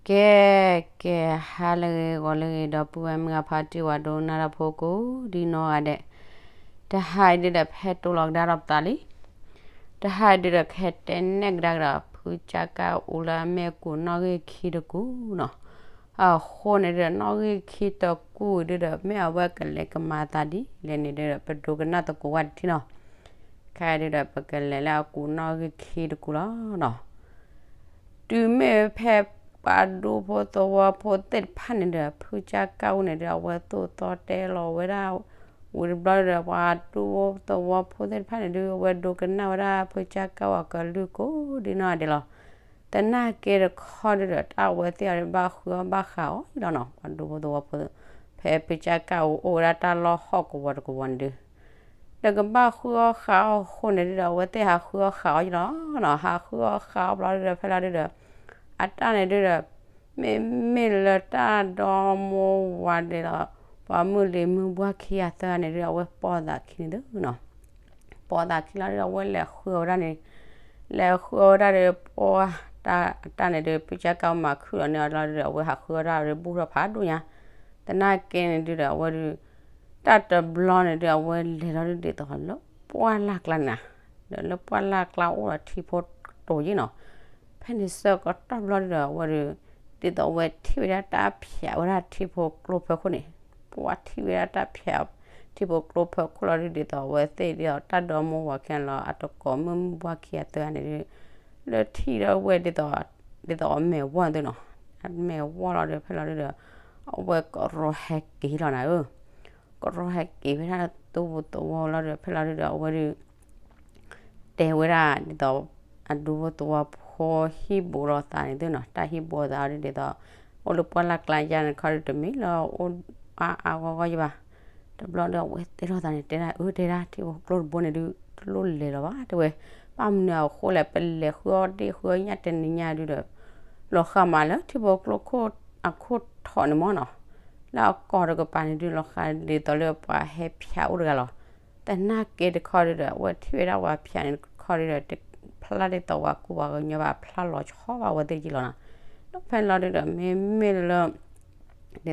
ကဲ ကဲ ဟါလၢအဂ့ၤ ဂီၤလၢအဂ့ၤ ဒီပုၢ်ဝဲၢ်မုၣ်ခွါ ဖါတံၢ်ဝၤဒိကနၣ်တၢ်ဖိကိးဒ်နီၢ်ဂၤဒဲး, တဟါအံၤဒုဒီး ဖဲတိၢ်လီၤကဒါဒီးပသးလံ. တဟါအံၤဒုဒီး ကဟဲတဲနဲၣ်ကဒါကဒီး ဖုကၠၢ်ကၣ်အူလၢအမ့ၢ်ကူးနီၣ်ဂံၢ်ခံတကူးနီၤ. အဃိန့ၣ်ဒုဒီး နီၣ်ဂံၢ်ခံတကူးအံၤဒုဒီး မ့ၢ်အဝဲကလဲၤကမၤသးဒ်လဲၣ်န့ၣ်ဒုဒီး ပဒိကနၣ်သကိးဝဲတထံၣ်နီၤ. ခဲအံၤဒုဒီး ပကလဲၤလၢအကူးနီၣ်ဂံၢ်ခံတကူးလီၤနီၤ. တုၤမ့ၢ်ဖဲပှၤဒူဖိသဝီဖိသ့ၣ်တဖၣ်န့ၣ်ဒီး ဖုကၠၢ်ကၣ်အူန့ၣ်ဒီး အဝဲသိၣ်သီတဲလီၤဝဲဒၣ်, ဝံၤတဘျီဒီး ပှၤဒူဖိသဝီဖိသ့ၣ်တဖၣ်န့ၣ်ဒု အဝဲဒိကနၣ်ဝဲဒၣ် ဖုကၠၢ်ကၣ်အူအကလုၢ်ကိးဒ်နီၢ်ဂၤဒဲးလီၤ. သနာ်က့တခီဒုဒီး တၢ်အဝဲသ့ၣ်အီၤဒု ဘၣ်ဃုအီၣ်ဘၣ်ဃးအီၤလီၤနီၤ. ပှၤဒူဖိသဝီဖိ ဖဲဖုကၠၢ်ကၣ်အူအိၣ်ဝဲဒၣ်တၢ်လီၢ်ဟီၣ်ကဝီၤတကဝီၤန့ၣ်ဒု တကဘၣ်ဃုအီၣ်ဃးအီၣ်အဃိန့ၣ်ဒုဒီး အဝဲသ့ၣ်ဟးဃုအီၣ်ဃးအီၣ်လီၤနီၤ. ဟးဃုအီၣ်ဃးအီၣ်ဘျီဒုဒီး ဖဲလီၤဒုဒီး အတၢ်န့ၣ်ဒုဒီး မ့မ့ၢ်လၢတၢ်ဒီမိၢ်ဝၤဒဲးလီၤ. ပှၤမုၢ်လံၤမုၢ်ဘှၢ်ခံဂၤသၢဂၤန့ၣ်ဒု အဝဲပိာ်သးခံန့ၣ်သုနီၤ. ပိာ်သးခံလီၤဒုဒီး အဝဲလဲၤဃုအီၣ်ဝဲဒၣ်န့ၣ်, လဲၤဃုအီၣ်ဝဲဒၣ်ဒီး ပှၤတၢ်အတၢ်န့ၣ်ဒု ဖုကၠၢ်ကၣ်အူမၤခုၣ်လီၤန့ၢ်အီၤလီၤဒုဒီး အဝဲဟးဃုအီၣ်တၢ်ဒီး ဘူၣ်ထီၣ်ဖးဒိၣ်ညါ. သနာ်က့န့ၣ်ဒုဒီး အဝဲဒု တၢ်တဘျီန့ၣ်ဒု အဝဲလဲၤလီၤဒု ဒ်သိးလၢပှၢ်လၢ်ကျါန့ၣ်, ဒီးလၢပှၢ်လၢ်ကျါအိၣ်ဒီးထံဖိတိၤယ့ၣ်နီၤ. ဖဲန့ၣ်ဆၢကတီၢ်ဘျီဒုဒီး အဝဲဒု ဒ်သိးအဝဲထံၣ်ဝဲဒၣ်တၢ်ဖျးဝဲဒၣ်ထံဖိကျိဖၢခိၣ်န့ၣ်, ပှၤထံၣ်ဝဲဒၣ်တၢ်ဖျးထံဖိကျိဖၢခိၣ်လီၤဒု ဒ်သိးအဝဲသ့ၣ်ဒ်သိးတၢ်ဒီမိၢ်ဝၤခဲလၢာ်လီၤ အတကိးမုၢ်မုၢ်ဘှၢ်ခံဂၤသၢဂၤန့ၣ်ဒု လၢထံၣ်ဒီးဝဲဒ်သိး ဒ်သိးအမဲာ်ဝီၢ်သုနီၤ. အမဲာ်ဝီၢ်လီၤဒု ဖဲလီၤဒုဒီး အဝဲကရီဟဲက့ၤလီၤနၤဧၢ. ကရီဟဲက့ၤဖဲဒၣ်သူၣ်ဖိသဝီလီၤဒု ဖဲလီၤဒုဒီး အဝဲဒု တဲဝဲဒၣ်ဒ်သိး အဒူဖိသဝီဖိဟံၣ်ဘူးလိာ်သးန့ၣ်သုနီၤ. တၢ်ဟံၣ်ဘူးအသးဒ်သိး အိၣ်လၢပှၢ်လၢ်ကျါယါန့ၣ်ခီဒု တမ့ၢ်လၢအိၣ်အါအါဂီၢ်ဂီၢ်ယဘၣ်. တဘျီဒီး အဝဲတဲလိာ်သးန့ၣ် တဲဒၣ် အၢ တဲဒၣ် ထံဖိကျိတဘိန့ၣ်ဒု တလိၣ်လဲၤလီၤဘၣ် တဲဝဲ. ဘၣ်မနုၤအဃိလဲၣ် ပလဲၤဃုအီၣ်ဒ့ၣ်ဃုအီၣ်ညၣ်တနံၤညါဒုဒီး လီၤဃးမးလၢထံဖိကျိခိၣ်အခိၣ်ထီးန့ၣ်မ့ၢ်နီၤ. လၢအကီၢ်တကပၤန့ၣ်ဒု လီၤဃးဒ်သိးလၢပှၤဟဲဖျးအိၣ်တဂၤလီၤ. သနာ်က့တခီဒုဒီး အဝဲထံၣ်ဝဲဒၣ်ပှၤဖျးန့ၣ်တခီဒုဒီး တဖျါဒ်သိးပှၤကူပှၤကညီဘၣ် ဖျါလီၤဆီဘၣ်ဝဲသ့ၣ်က့လီၤနီၤ. ဒီးဖဲလီၤဒုဒီး မ့မ့ၢ်လၢ ဒ်သိးပှၤဟံၣ်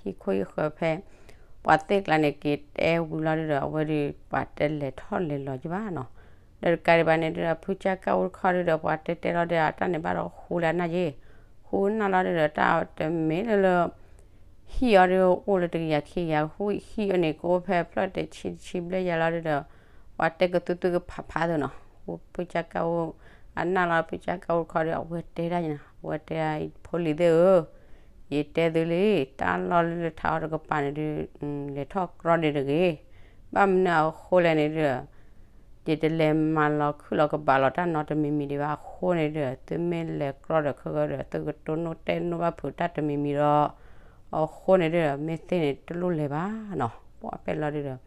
ခိၣ်ဟံၣ်ဃၢၤဖဲ ပှၤသ့ၣ်ကျါန့ၣ် က့ၤတဲဝံၤလီၤဒုဒီး အဝဲဒု ပှၤတလဲၤထီၣ်လဲၤလီၤယဘၣ်နီၤ. ဒီးတကးဒံးဘၣ်န့ၣ်ဒုဒီး ဖုကၠၢ်ကၣ်အူတခီဒုဒီး ပှၤတဲတဲလီၤဒုဒီး အတၢ်န့ၣ်ဘၣ်ဒီးဃူလၢအနၢ်ယ့ၢ်, ဃူနၢ်လီၤဒုဒီး တၢ်တမ့ၢ်လၢလၢ ဟံၣ်အီၤဒုအိၣ်လၢတကယၤခံကယၤ ဟံၣ်အီၤန့ၣ် ကအိၣ်ဖဲဖျၢၣ်တဆံတဆံဘျဲၣ်ယၤလီၤဒုဒီး ပှၤတဲကသူသူကဖးဖးသ့နီၤ. ဖုကၠၢ်ကၣ်အူ အနၢ်လီၤ ဖုကၠၢ်ကၣ်အူတခီဒု အဝဲတဲဒၣ်ယၤနီၤ အဝဲတဲဒၣ် ဖိလံၤသ့ၣ်ဧၢ, ယတဲသုလံ တၢ်လီၢ်လၢထးအီၤတကပၤန့ၣ်ဒု လဲၤထီၣ်ကြီဒံးတဂ့ၤ. ဘၣ်မနုၤအဃိလဲၣ်န့ၣ်ဒု ယတလဲၤမၤလီၤခုၣ်လီၤကဘၣ်လီၤတၢ်နီတမံၤမံၤဒံးဘၣ်အဃိန့ၣ်ဒု သုမ့ၢ်လဲၤကြီဒီးခဲဂၢၢ်ဒီး သုကတိၢ်နီၣ်တဲာ်နီၣ်ဘၣ်ဖုးတၢ်တမံၤမံၤဒီး အဃိန့ၣ်ဒု မ့ၢ်သ့န့ၣ်တလိၣ်လဲၤဘၣ်နီၤ. ပှၤဖဲလီၤဒုဒီး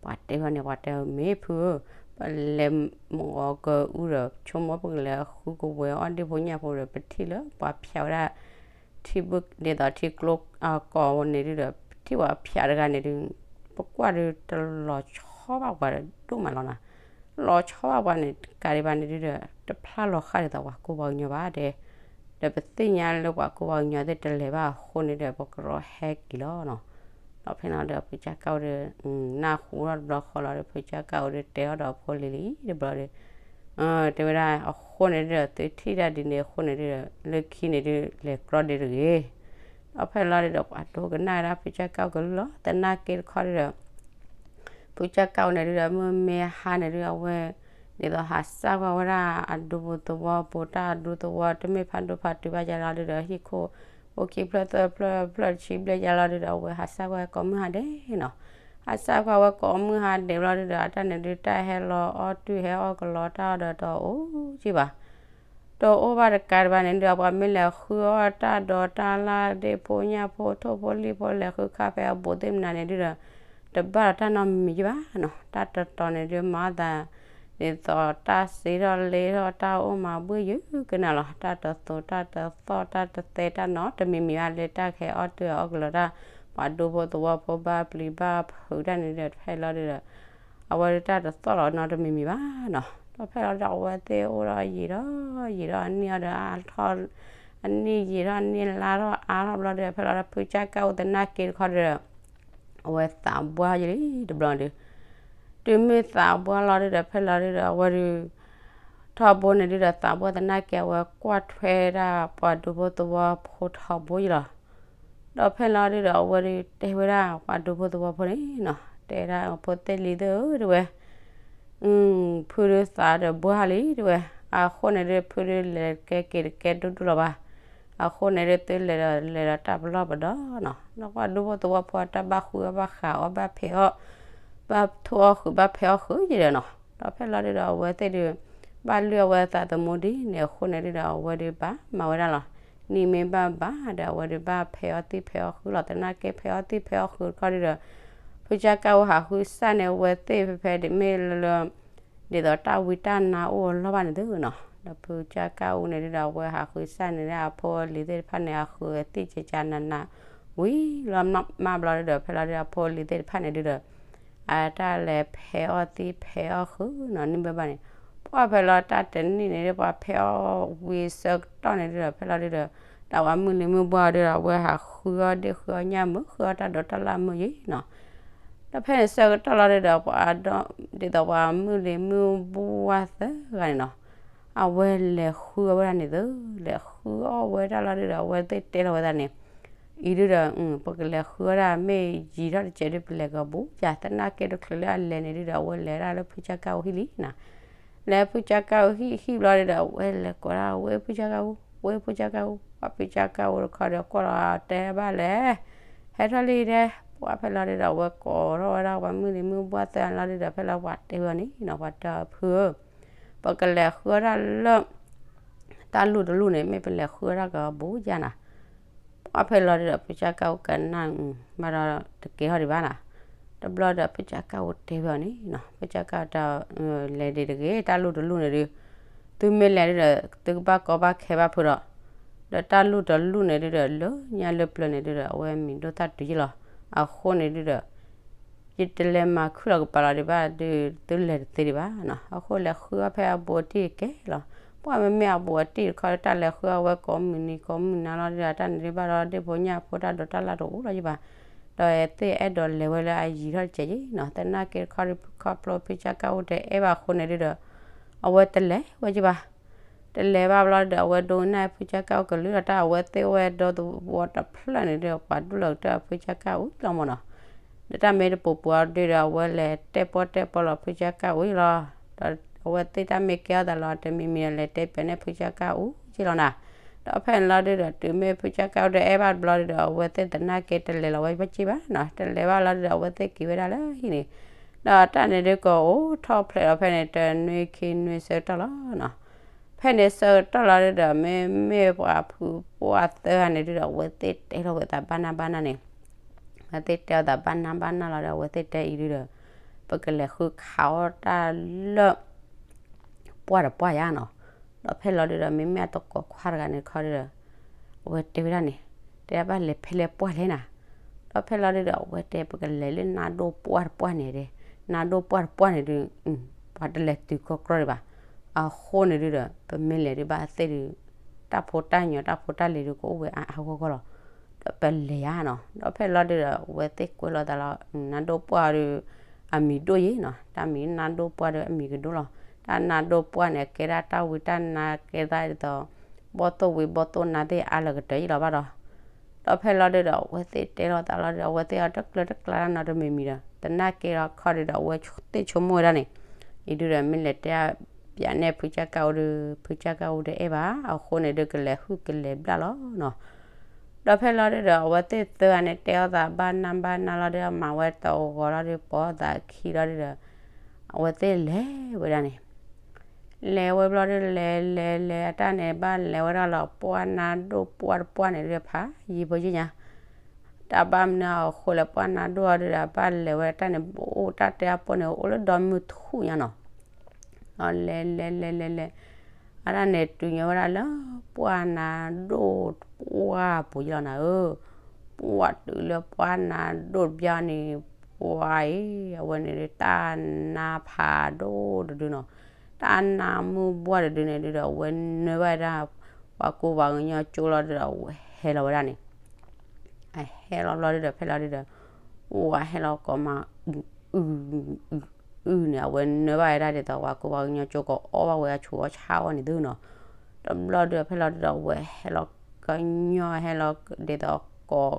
ပှၤတဲဝဲန့ၣ် ပှၤတဲမ့ၢ်ဖုဧၢ, ပလဲၤမုၢ်ဂီၤကအူဒီး ဆိကမိၣ်ပကလဲၤဃုကဝဲၤအီၣ်ဒ့ၣ်ဖိညၣ်ဖိဒီး ပထံၣ်လၢပှၤဖျးဝဲဒၣ် ထံဘုၣ်ဒ်သိးထံကျိအကိးန့ၣ်ဒုဒီး ပထံၣ်ပှၤဖျးတဂၤန့ၣ်ဒု ပကွၢ်ဒုတလီၤဆီဘၣ်ပှၤဒိၣ်မးလီၤနၤ. လီၤဆီဘၣ်ပှၤန့ၣ် တကးဒံးဘၣ်န့ၣ်ဒုဒီး တဖျါလီၤဃာ်ဒ်သိးပှၤကူပှၤကညီဘၣ်တဲ. ဒီးပသ့ၣ်ညါလၢပှၤကူပှၤကညီသ့ၣ်တလဲၤဘၣ်အဃိန့ၣ်ဒီး ပကရီဟဲက့ၤလီၤနီၤ. ဒီးဖဲန့ၣ်ဒီးဖုကၠၢ်ကၣ်အူဒီး နၢ်ဟူထီၣ်တဘျီဃီလီၤဒီး ဖုကၠၢ်ကၣ်အူဒီးတဲထီၣ်ဒီးဖိလံၤလံတဘျီဒီး တဲဝဲဒၣ်အဃိန့ၣ်ဒီး သုထံၣ်တၢ်ဒ်န့ၣ်အဃိန့ၣ်ဒီး လၢခံန့ၣ်ဒု လဲၤကြီဒံးတဂ့ၤ. ဒီးဖဲလီၤဒုဒီး ပှၤဒိကနၣ်ဝဲဒၣ်ဖုကၠၢ်ကၣ်အူကလုၢ်လီၤ. သနာ်က့တခီဒုဒီး ဖုကၠၢ်ကၣ်အူန့ၣ်ဒုဒီး မ့မ့ၢ်ဟါန့ၣ်ဒု အဝဲ ဒ်သိးဟးစၢ်ကွၢ်ဝဲဒၣ်အဒူဖိသဝီဖိ တၢ်အဒူသဝီ တမ့ၢ်ဖးဒိၣ်ဖးတုၤဘၣ်ယါလီၤဒုဒီး ဟံၣ်ခိၣ် အိၣ်ခံဖျၢၣ်သၢဖျၢၣ် ဖျၢၣ်တဆံဘျဲၣ်ယါလီၤဒုဒီး အဝဲဟးစၢ်ကွၢ်ကိးမုၢ်ဟါဒဲးနီၤ. ဟးစၢ်ကွၢ်ဝဲကိးမုၢ်ဟါဒဲးဘျီဒုဒီး အတၢ်န့ၣ်ဒု တၢ်ဟဲလီၤအီၣ်တုၤဟဲအီၣ်ကလီတၢ်အီၣ်ဒီးတအိၣ်ကံဘၣ် တအိၣ်ဘၣ်တကးဒံးဘၣ်န့ၣ်ဒု ပှၤမ့ၢ်လဲၤဃုအီၣ်တၢ်ဒိးတၢ်လၢ် ဒ့ၣ်ဖိညၣ်ဖိ ထိၣ်ဖိလံၣ်ဖိ လဲၤဃုခါဖဲအဘူးသ့ၣ်မနုၤန့ၣ်ဒုဒီး တဘၣ်ဒီးတၢ်နီတမံၤယါဘၣ်နီၤ. တၢ်တတီၤန့ၣ်ဒု မၤသး ဒ်သိးတၢ်စ့ထီၣ်လ့ထီၣ် တၢ်အိၣ်မၤဘှ့ၣ်ယုာ်ကနၤလီၤ. တၢ်တသိးတၢ်တသီၣ် တၢ်တသဲ တၢ်နီတမံၤမံၤဘၣ် လၢတၢ်ကဟဲအီၣ်တုၤအီၣ်ကလီတၢ် ပှၤဒူဖိသဝီဖိဘၣ်ပျံၤဘၣ်ဖုးတၢ်န့ၣ်ဒုဒီး ဖဲလီၤဒုဒီး အဝဲဒုတၢ်တသီၣ်လီၤနီတမံၤမံၤဘၣ်နီၤ. ဒီးဖဲလီၤဒုဒီး အဝဲသ့ၣ်အိၣ်ဒီးယံာ်ဒီးယံာ်ဒီးအနံၣ်အီၤဒီး အထီၣ် အနံၣ်ယံာ်ထီၣ် အနံၣ်လါထီၣ်အါထီၣ်ဘျီဒီး ဖဲလီၤဒီး ဖုကၠၢ်ကၢ်အိၣ်သနာ်က့တခီဒီး အဝဲသးဘှါယံာ်လံတဘျီဒီး တုၤမ့ၢ်သးဘှါလီၤဒုဒီး ဖဲလီၤဒုဒီး အဝဲဒုး ထီဘိန့ၣ်ဒုဒီး သးဘှါသနာ်က့ အဝဲကွၢ်ထွဲဒၣ်ပှၤဒူဖိသဝီဖိထီဘိယံာ်လီၤ. ဒီးဖဲလီၤဒုဒီး အဝဲဒုးတဲဝဲဒၣ်ပှၤဒူဖိသဝီဖိန့ၣ်နီၤ, တဲဒၣ်ဖိသ့ၣ်လံၤသ့ၣ်ဧၢ တဲဝဲ ဖုဒုးသးဒီးဘှါလံ တဲဝဲ, အဃိန့ၣ်ဒုး ဖုဒုးလဲၤကဲက့ၤတကဲဒိၣ်ဒိၣ်လီၤဘၣ်. အဃိန့ၣ်ဒုး သုလဲၤဒီးလဲၤဒီးတၢ်ပလီၢ်ပဒီနီၤ, ဒီးပှၤဒူဖိသဝီဖိတၢ်ဘၣ်ဃုအီၣ်ဘၣ်ဃးအီၣ်ဘၣ်ဖံးအီၣ် ဘၣ်ထိၣ်အီၣ်ဃုာ်ဘၣ်ဖံးအီၣ်ဃုာ်ယံာ်ဒီးနီၤ, ဒီးဖဲလီၤဒုဒီး အဝဲသ့ၣ်ဒုး ဘၣ်လုၢ်အဝဲသးသမူဒ်န့ၣ်အဃိန့ၣ်ဒုဒီး အဝဲဒုးဘၣ်မၤဝဲဒၣ်လီၤ. နံၣ်မ့ၢ်ဘၣ်ဘၣ်ဒီး အဝဲဒုးဘၣ်ဖံးအီၣ်သံၣ်ဖံးအီၣ်ဃုာ်လီၤ. သနာ်က့ဖံးအီၣ်သံၣ်ဖံးအီၣ်ဃုာ်တခီဒုဒီး ဖုကၠၢ်ကၢ်အိၣ်ဟးဃုစၢ်န့ၣ် အဝဲသ့ၣ်ဖဲဖဲဒ်မ့ၢ်လၢ ဒ်သိးတၢ်ဝံတၢ်နါအိၣ်အလီၢ်ဘၣ်န့ၣ်သုနီၤ, ဒီးဖုကၠၢ်ကၢ်အိၣ်န့ၣ်ဒုဒီး အဝဲဟးဃုစၢ်န့ၣ် အဖိအလံၤသ့ၣ်တဖၣ်န့ၣ် အဃုာ်သံၣ်ကကနးနး ဝံၤလီၤမၢ်ဘျီဒုဒီး ဖဲလီၤဒုဒီး အဖိအလံၤသ့ၣ်တဖၣ်န့ၣ်ဒုဒီး အတၢ်လဲၤဖံးအီၣ်သံၣ်ဖံးအီၣ်ဃုာ်နီၤ နံၣ်ဘၣ်ဘၣ်န့ၣ် ပှၢ်ဖဲလီၤတၢ်တနံၣ်န့ၣ်ဒု ပှၤဖံးအီၣ်ဝံၤဆၢကတီၢ်န့ၣ်ဒုဒီး ဖဲလီၤဒုဒီး တၢ်ဝဲမုၢ်လံၤမုၢ်ဘှါဒုဒီး အဝဲဟးဃုအီၣ်ဒ့ၣ်ဃုအီၣ်ညၣ်မုာ် ဃုအီၣ်တၢ်ဒိးတၢ်လၢ်မုာ်ယံာ်နီၤ, ဒီးဖဲန့ၣ်ဆၢကတီၢ်လီၤဒုဒီး ပှၤဒ်သိးပှၤမုၢ်လံၤမုၢ်ဘှါသၢဂၤန့ၣ်နီၤ အဝဲလဲၤဃုအီၣ်ဝဲဒၣ်န့ၣ်သု, လဲၤဃုအီၣ်ဝဲဒၣ်လီၤဒုဒီး အဝဲသ့ၣ်တဲလီၤဝဲသးန့ၣ် အံၤဒုဒီး ပကလဲၤဃုအီၣ်ဒၣ်မ့ၢ်ယံာ်ထီၣ်တစဲးဒု ပလဲၤကဘူးယၤ သနာ်က့တချုးလၢအလဲၤန့ၣ်ဒုဒီး အဝဲလဲၤဒၣ်လၢဖုကၠၢ်ကၢ်အိၣ်ဟံၣ်လံနီၤ, လဲၤဖုကၠၢ်ကၢ်အိၣ်ဟံၣ်ဟံၣ်ဘျီဒုဒီး အဝဲလဲၤကိးဒၣ် ဝဲဖုကၠၢ်ကၢ်အိၣ် ဝဲဖုကၠၢ်ကၢ်အိၣ် ပှၤဖုကၠၢ်ကၢ်အိၣ်တခီဒီး ကွၢ်လီၤတဲဘၣ်လဲၣ် ဟဲထီၣ်လံတဲ, ပှၢ်ဖဲလီၤဒုဒီး အဝဲကိးထီၣ်ဝဲဒၣ်ပှၤမုၢ်လံၤမုၢ်ဘှါသၢဂၤလီၤဒုဒီး ဖဲလီၤပှၤတဲဝဲအီၤန့ၣ်နီၤ ပှၤတဲအီၤဖုဧၢ ပကလဲၤဃုအီၣ်ဒၣ်လၢ တၢ်လူၢ်တလူၢ်န့ၣ် မ့ၢ်ပလဲၤဃုအီၣ်ဒၣ်ကဘူးယၤနီၤ, ပှၢ်ဖဲလီၤဒုဒီး ဖုကၠၢ်ကၢ်အိၣ်ကနၣ် ဘၣ်ဒီးတကဲထီၣ်ဒံးဘၣ်နီၤ, တဘျီဒီး ဖုကၠၢ်ကၢ်အိၣ်တဲဝဲအီၤန့ၣ်နီၤ ဖုကၠၢ်ကၢ်အိၣ်တဲ လဲၤဒံးတဂ့ၤ တၢ်လူၢ်တလူၢ်န့ၣ်ဒု သုမ့ၢ်လဲၤဒုဒီး သုကဘၣ်ကီဘၣ်ခဲဘၣ်ဖုဒီး, ဒီးတၢ်လူၢ်တလူၢ်န့ၣ်ဒုဒီး လၢညါလၢပျၢၤန့ၣ်ဒုဒီး အဝဲမံၤဒိၣ်သၣ်တုၤယံာ်လီၤ, အဃိန့ၣ်ဒုဒီး ယတလဲၤမၤခုၣ်လီၤကပၤလီၤဒံးဘၣ်ဒု သုလဲၤတသ့ဒံးဘၣ်နီၤ, အဃိလဲၤဃုအီၣ်ဖဲအဘူးအတံၢ်ကဲလီၤ, ပှၢ်မ့မ့ၢ်အဘူးအတံၢ်တခီ တၢ်လဲၤဃုအီၣ်ဝဲကိးမုၢ်နံၤကိးမုၢ်နၤလီၤဒုဒီး တၢ်န့ၣ်ဒုဘၣ်ဒီး ဒ့ၣ်ဖိညၣ်ဖိတၢ်ဒိးတၢ်လၢ်တအိၣ်လီၤယံၤဘၣ်, ဒီးသ့ၣ်အဲၣ်ဒိးလဲၤဝဲလၢအယံၤထီၣ်တစဲးယံၤနီၤ, သနာ်က့တခီဒု ခီဖျိဖုကၠၢ်ကၢ်အိၣ်တအဲၣ်ဘၣ်အဃိန့ၣ်ဒုဒီး အဝဲတလဲၤဝဲယံၤဘၣ် တလဲၤဘၣ်ဘျီဒီး အဝဲဒိကနၣ်ဖုကၠၢ်ကၢ်အိၣ်ကလုၢ်ဒီး တၢ်အဝဲသ့ၣ်အိၣ်ဝဲဒီသဝီတဖျၢၣ်န့ၣ်ဒီး ပှၤဒူၣ်လီၤကတၢၢ်ဖုကၠၢ်ကၢ်အိၣ်လီၤမၢ်နီၤ, ဒီးတၢ်မ့ၢ်တပူၤပူၤအီၤဒုဒီး အဝဲလဲၤတဲပီၢ်တဲပီၢ်လီၤဖုကၠၢ်ကၢ်အိၣ်လီၤ, ဒီးအဝဲသ့ၣ်တၢ်မ့ၢ်ကဲထီၣ်သးလီၤ တမံၤမံၤဒီးလဲၤတဲပၠးန့ၢ်ဖုကၠၢ်ကၢ်အိၣ်က့လီၤနၤ, ဒီးဖဲန့ၣ်လီၤဒုဒီး တုၤမ့ၢ်ဖုကၠၢ်ကၢ်အိၣ်တအဲၣ်ဘၣ်ဘျီဒုဒီး အဝဲသ့ၣ်သနာ်က့တလဲၤလီၤဝဲဘၣ်က့ဘၣ်နီၤ, တလဲၤဘၣ်လီၤဒုဒီး အဝဲသ့ၣ်က့ၤဝဲဒၣ်လၢဟံၣ်န့ၣ်, ဒီးတၢ်န့ၣ်ဒုကအိၣ်ထီၣ်ဖျဲးလီၤဖဲန့ၣ် တနွံခံနွံဆၢကတီၢ်လီၤနီၤ, ဖဲန့ၣ်ဆၢကတီၢ်လီၤဒုဒီး မ့မ့ၢ်ပှၤဖုပှၢ်သၢဂၤန့ၣ်ဒုဒီး အဝဲသ့ၣ်တဲထီၣ်ဝဲသးဘၣ်နၢ်ဘၣ်နၢ်န့ၣ်, အဝဲသ့ၣ်တဲအီၤသးဘၣ်နၢ်ဘၣ်နၢ်လီၤဒီး အဝဲသ့ၣ်တဲအံၤဒုဒီး ပကလဲၤဃုခးအီၣ်တၢ်လၢ ပှၢ်တပှၢ်ယါနီၤ, ဒီးဖဲလီၤဒုဒီး မ့မ့ၢ်အတကိးခွါတဂၤန့ၣ်တခီဒုဒီး အဝဲတဲဝဲဒၣ်န့ၣ်, တဲဘၣ်လဲၤဖဲလဲၣ်ပှၢ်လဲၣ်နၤ, ဒီးဖဲလီၤဒုဒီး အဝဲတဲပကလဲၤလၢနါဒိၣ်ပှၢ်တပှၢ်န့ၣ်တဲ, နါဒိၣ်ပှၢ်တပှၢ်န့ၣ်ဒု ပှၤတလဲၤတုၤကီၢ်ကြီၣ်ဒံးဘၣ်, အဃိန့ၣ်ဒုဒီး ပမ့ၢ်လဲၤဒုဘၣ်သ့ၣ်ဒု တၢ်ဖိတၢ်ညိးတၢ်ဖိတၢ်လံၤဒုကအိၣ်ဝဲအါအါဂီၢ်ဂီၢ်လီၤ, ဒီးပလဲၤယါနီၤ, ဒီးဖဲလီၤဒုဒီး အဝဲသ့ၣ်ကွဲလီၤသးလီၤ, နါဒိၣ်ပှၢ်ဒု အမံၤဒိၣ်ယံၤနီၤ, တၢ်မံၤနါဒိၣ်ပှၢ်ဒုအမံၤကဒိၣ်လီၤ, တၢ်နါဒိၣ်ပှၢ်န့ၣ် ကဲဒၣ်တၢ်ဝံတၢ်နါကဲဒၣ်ဒ်သိး ဘီၣ်သိၣ်ဝံၤဘီၣ်သိၣ်နါသ့ၣ်အါလၢကတၢၢ်ယံၤလီၤဘၣ်ဒီး, ဒီးဖဲလီၤဒုဒီး အဝဲသ့ၣ်တဲလီၤသးလီၤဒီး အဝဲသ့ၣ်အတကျၢၤတကျါတၢ်နီတမံၤမံၤဒီး သနာ်က့ဒီးခီဒုဒီး အဝဲသ့ၣ်ဆိကမိၣ်ဝဲဒၣ်န့ၣ်, အံၤဒုဒီး မ့ၢ်လဲၤတဲပၠးန့ၢ်ဖုကၢ်ကၢ်အိၣ်ဒီး ဖုကၢ်ကၢ်အိၣ်တအဲၣ်ဘၣ်, အဃိန့ၣ်ဒုကလဲၤဟုၣ်ကလဲၤဘျၣ်လီၤနီၤ. ဒီးဖဲလီၤဒုဒီး အဝဲသ့ၣ်သၢဂၤန့ၣ် တဲအီၣ်သးဘၣ်နၢ်ဘၣ်နၢ်လီၤဒုဒီး မၤဝဲတဂီၤလီၤဒုဒီး ပိာ်သးခံလီၤဒုဒီး အဝဲသ့ၣ်လဲၤဝဲဒၣ်န့ၣ် လဲၤဝဲဘျီဒု လဲၤလဲၤလဲၤ အတၢ်န့ၣ် ဘၣ်လဲၤဝဲဒၣ်လီၤ ပှၢ်နါဒိၣ်ပှၢ်တပှၢ်န့ၣ်ဒု ဖးယံၤဖိယံၤညါ, တၢ်ဘၣ်မနုၤအဃိလဲၣ် ပှၢ်နါဒိၣ်အီၤဒုဒီး ဘၣ်လဲၤဝဲတၢ်န့ၣ် အိၣ်တၢ်တဲအပူၤန့ၣ် အိၣ်လၢဒီမုၢ်ထူၣ်ညါနီၤ. လဲၤလဲၤလဲၤလဲၤလဲၤ အတၢ်န့ၣ် တုၤညီဝဲဒၣ်လၢ ပှၢ်နါဒိၣ်ပှၢ်ပူၤယံၤလီၤနၤဧၢ, ပှၢ်တုၤလၢပှၢ်နါဒိၣ်တဘျီန့ၣ် ပှၢ်အံၤ အဝဲန့ၣ်ဒု တၢ်နါဖးဒိၣ်တဒုနီၤ, တၢ်နါမုၢ်ဘှၢ်တဒုန့ၣ်ဒုဒီး အဝဲနၢဘၣ်ဒၣ် ပှၤကူပှၤကညီကၠိလီၤဒုဒီး ဟဲလီၤဝဲဒၣ်န့ၣ် အဟဲလီၤဘျီဒုဒီး ဖဲလီၤဒုဒီး ဝဲဟဲလီၤကိးမး အု အု အုန့ၣ် အဝဲနၢဘၣ်ဝဲဒၣ်ဒ်သိး ပှၤကူပှၤကညီကၠိကအီၣ်ဘၣ်ဝဲအဆူၣ်အီၣ်ဆါအီၣ်န့ၣ်သုနီၤ. တဘျီဒုဒီး ဖဲလီၤဒုဒီး အဝဲဟဲလီၤကညီ ဟဲလီၤဒ်သိးကိး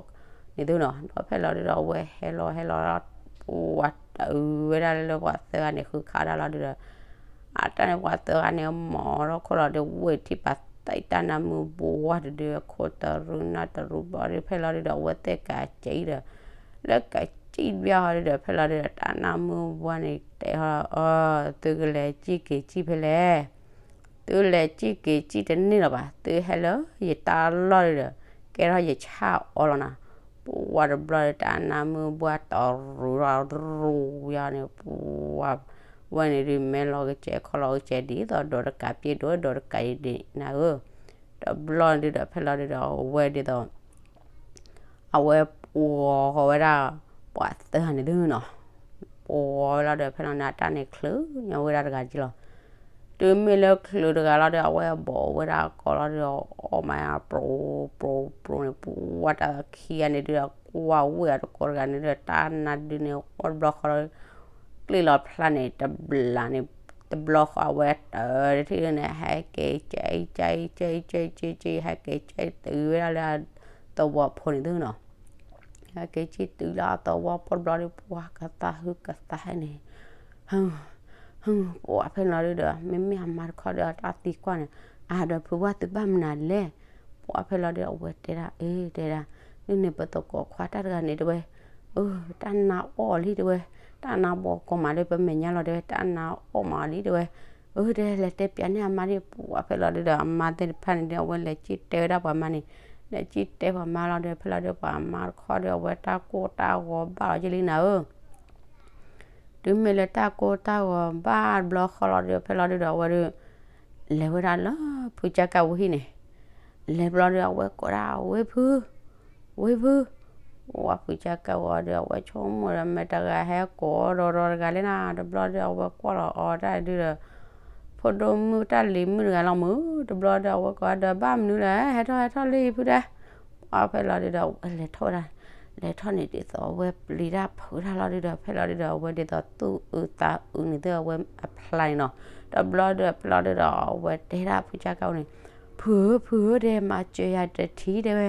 န့ၣ်သုနီၤ. ဒီးဖဲလီၤဒုဒီး အဝဲဟဲလီၤဟဲလီၤ ပှၤတအုဝဲဒၣ်လၢပှၤသၢဂၤန့ၣ် ဃုခးဒၣ်လီၤဒုဒီး အတၢ်န့ၣ်ပှၤသၢဂၤန့ၣ် မၤထီၣ်ခိၣ်လီၤဒုး ဝ့ၢ်ထံၣ်ပှၤသးအံၤ တၢ်နါမုၢ်ဘှါတဒု ခိၣ်တရူၢ်နၢ်တရူၢ်ဘျီဒုး ဖဲလီၤဒုဒီး အဝဲသ့ၣ်ကးကံဒီး လၢကးကံဘျီဟီဒုဒီး ဖဲလီၤဒုဒီး တၢ်နါမုၢ်ဘှါန့ၣ် တဲဟီ အၢ သုကလဲၤစံၣ်က့ၤစံၣ်ဖဲလဲၣ် သုလဲၤစံၣ်က့ၤစံၣ်တန့ၢ်လၢၤဘၣ်, သုဟဲလၢယတၢ်လီၢ်ဒုဒီး ကဲထီၣ်ယဆၣ်အီၤလီၤနၤ. ပှၤတဘျီဒုး တၢ်နါမုၢ်ဘှါတရူးထီၣ်ရူးယၤန့ၣ် ပှၤဝဲန့ၣ်ဒုး မဲလီၤကစဲးခီလီၤကစဲး ဒ်သိးဒီးတကးပျ့ၤဒိၣ်ဒီးတကးဒံးနၤဧၢ. တဘျီဒုဒီး ဖဲလီၤဒုဒီး အဝဲဒ်သိး အဝဲပှီၤဃီၤဝဲဒၣ် ပှၤသၢဂၤန့ၣ်သုနီၤ. ပှီၤဝဲလီၤဒီး ဖဲလီၤန့ၣ် အတၢ်န့ၣ်ချုးညီဝဲဒၣ်တဂၤက့လီၤ. တုၤမ့ၢ်လၢချုးတဂၤလီၤဒီး အဝဲဘီးဝဲဒၣ်ကိးလီၤဒီး အီၣ်မးပြိပြိပြိန့ၣ် ပှၤတၢ်ခံဂၤန့ၣ်ဒုဒီး ကွၢ်ဝ့ၢ်အတကိးတဂၤန့ၣ်ဒီး တၢ်နါဒုန့ၣ် အီၣ်တဘျီဃီလီၤ ကျ့ၣ်လီၤဖျါန့ၣ် တဘျီန့ၣ် တဘျီဃီ အဝဲတၢ်တထံၣ်န့ၣ် ဟဲက့ၤကဲ ကဲ ကဲ ကဲ ကဲ ဟဲက့ၤကဲတုၤဝဲဒၣ်လၢအသဝီဖိန့ၣ်သုနီၤ. ဟဲက့ၤကဲတုၤလၢအသဝီဖိတဘျီဒီး ပှၤကသးဟုကသးဟဲန့ၣ် ပှၤဖဲလီၤဒုဒီး မ့မ့ၢ်အမါတခီဒီး တၢ်သံကွၢ်န့ၣ် အါဒီးဖုဝါသုဘၣ်မနုၤလဲၣ်. ပှၤဖဲလီၤဒုဒီး အဝဲတဲဒၣ် အ့ တဲဒၣ် ဒ်န့ၣ်ပသကိးခွါတၢ်တဂၤန့ၣ်တဲဝဲ အၢ တၢ်နါအီၣ်လံတဲဝဲ, တၢ်နါဘီကီးမးလၢပမဲာ်ညါလီၤတဲဝဲ, တၢ်နါအီၣ်မးလံတဲဝဲ, အၢ တဲလဲၤတဲပၠးန့ၢ်အမါဒ် ပှၤဖဲလီၤဒုဒီး အမါသ့ၣ်တဖၣ်န့ၣ်ဒီး အဝဲလဲၤစံၣ်တဲဝဲဒၣ်ပှၤမါန့ၣ်, လဲၤစံၣ်တဲပှၤမါလီၤဒီး ဖဲလီၤဒုဒီး ပှၤမါတခီဒီး အဝဲတၢ်ကိၢ်တၢ်ဂီၤဘၣ်လီၤက့လံနၤဧၢ. တုၤမ့ၢ်လၢတၢ်ကိၢ်တၢ်ဂီၤဘၣ်တဘျီဃီလီၤဒီး ဖဲလီၤဒုဒီး အဝဲဒုး လဲၤဝဲဒၣ်လၢဖုကၠၢ်ကၣ်ဝံၤဟံၣ်န့ၣ်, လဲၤဘျီဒီး အဝဲကိးဒၣ် ဝ့ၢ်ဖု ဝ့ၢ်ဖု, ပှၤဖုကၠၢ်ကၣ်ဝံၤဒီး အဝဲဆိကမိၣ်ဒီး မ့ၢ်တဂၤဟဲကိးဒီးဒီးတဂၤလံနၤ, တဘျီဒီး အဝဲကွၢ်လီၤအီၤတၢ်ဒုဒီး ဖိဒိၣ်မုၣ်တၢ်လံၤမုၣ်တဂၤလီၤမုၢ်, တဘျီဒီး အဝဲကိးဒီး ဘၣ်မနုၤလဲၣ်, ဟဲထီၣ်ဟဲထီၣ်လံဖုဒဲး, ပှၤဖဲလီၤဒုဒီး အဝဲလဲၤထီၣ်ဝဲဒၣ်, လဲၤထီၣ်န့ၣ်ဒ်သိးအဝဲပျံၤတၢ်ဖုးတၢ်လီၤဒုဒီး ဖဲလီၤဒုဒီး အဝဲဒ်သိးသူၣ်အုးသးအုးန့ၣ်သ့ၣ်အဝဲအဖျါန့ၣ်နီၤ, တဘျီဒီး ဖဲလီၤဒုဒီး အဝဲတဲဒၣ်ဖုကၠၢ်ကၣ်ဝံၤန့ၣ် ဖုဧၢ ဖုဧၢ တဲ မၤစၢၤယၤတထံၣ်တဲဝဲ,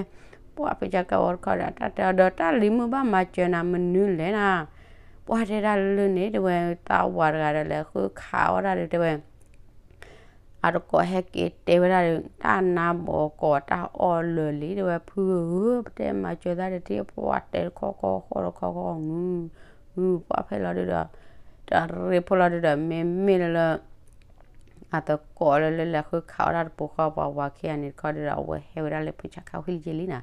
ပှၤဖုကၠၢ်ကၣ်ဝံၤတခီဒီး တၢ်တဲအီၤဒီးတၢ်လံၤမုၣ်ဘၣ်မၤစၢၤနၤမနုၤလဲၣ်နၤ, ပှၤတဲဒၣ်လၢန့ၣ်တဲဝဲ သးဝးတဂၤဒီးလဲၤဃုခးအီၣ်တၢ်ဒုတဲဝဲ အတကိးဟဲက့ၤတဲဝဲဒၣ်ဒီး တၢ်နါဘီကီးတၢ်အီၣ်လၢာ်လံတဲဝဲ ဖုဧၢ ပတဲမၤစၢၤသးတထံၣ် ပှၤတဲတခီခီဃီတခီခီ ပှၤဖဲလီၤဒုဒီး တရ့ဖိလီၤဒုဒီး မ့မ့ၢ်လၢလၢ အတကိးလၢလၢလဲၤဃုခးအီၣ်တၢ်တပူၤဃီ ပှၤဝၤခံဂၤန့ၣ်တခီဒုဒီး အဝဲဟဲဝဲဒၣ်လၢဖုကၠၢ်ကၣ်ဝံၤလံနၤ,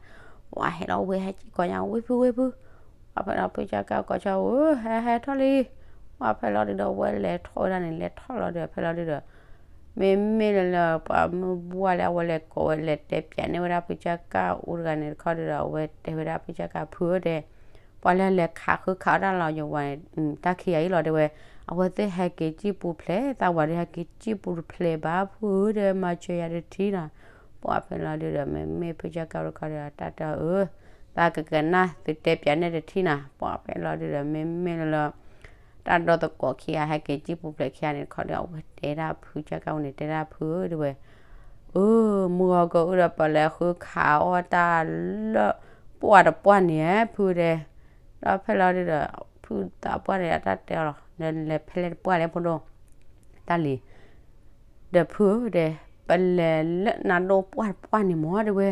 ပှၤဟဲလီၤဝဲဟဲက့ၤကိးညါ ဝ့ၢ်ဖု ဝ့ၢ်ဖု, ပှၤဖဲလီၤဖုကၠၢ်ကၣ်ကိးဆၢဧၢ ဟဲဟဲထီၣ်လံ, ပှၤဖဲလီၤဒုဒီး အဝဲလဲၤထီၣ်ဝဲဒၣ်န့ၣ် လဲၤထီၣ်လီၤဒုဒီး ဖဲလီၤဒုဒီး မ့မ့ၢ်လၢလၢပှၤမုၢ်ဘှၢ်လၢ အဝဲလဲၤကိးဝဲလဲၤတဲပၠးန့ၢ်ဝဲဒၣ်ဖုကၠၢ်ကၣ်အူတဂၤန့ၣ်တခီဒုဒီး အဝဲတဲဝဲဒၣ်ဖုကၠၢ်ကၣ်ဖုဧၢတဲ ပှၤလၢလဲၤခးဃုခးအီၣ်တၢ်လီၤယဝၤန့ၣ် တၢ်ခံဂၤအံၤလီၤတဲဝဲ, အဝဲသ့ၣ်ဟဲက့ၤစံၣ်ပူၤဖျဲး သးဝးဒုးဟဲက့ၤစံၣ်ပူၤတဖျဲးဘၣ် ဖုဧၢတဲ မၤစၢၤယၤတထံၣ်နၤ, ပှၤဖဲလီၤဒုဒီး မ့မ့ၢ်ဖုကၠၢ်ကၣ်အူတခီဒီး တၢ်တဲအီၤဧၢ သးကကနၣ် သုတဲပၠးန့ၢ်တထံၣ်နၤ, ပှၤဖဲလီၤဒုဒီး မ့မ့ၢ်လၢလၢ တၢ်ဒီသကိးခံဂၤဟဲက့ၤစံၣ်ပူၤဖျဲးခံဂၤန့ၣ်တခီဒီး အဝဲတဲဒၣ်ဖုကၠၢ်ကၣ်ဝံၤန့ၣ် တဲဒၣ်ဖုဧၢတဲဝဲ, အၢ မုၢ်ဂီၤကအိၣ်ဒီးပလဲၤဃုခးအီၣ်တၢ်လၢ ပှၢ်တပှၢ်န့ၣ် ဖုတဲ, ဒီးဖဲလီၤဒုဒီး ဖုသးပှၢ်န့ၣ် အတၢ်တဲအီၤလီၤ နလဲၤဖဲလဲၣ်တပှၢ်လဲၣ်ဖိဒိၣ် တၢ်လံၤ ဒီးဖုဧၢတဲ ပလဲၤလၢနါဒိၣ်ပှၢ်တပှၢ်န့ၣ်မ့ၢ်တဲဝဲ,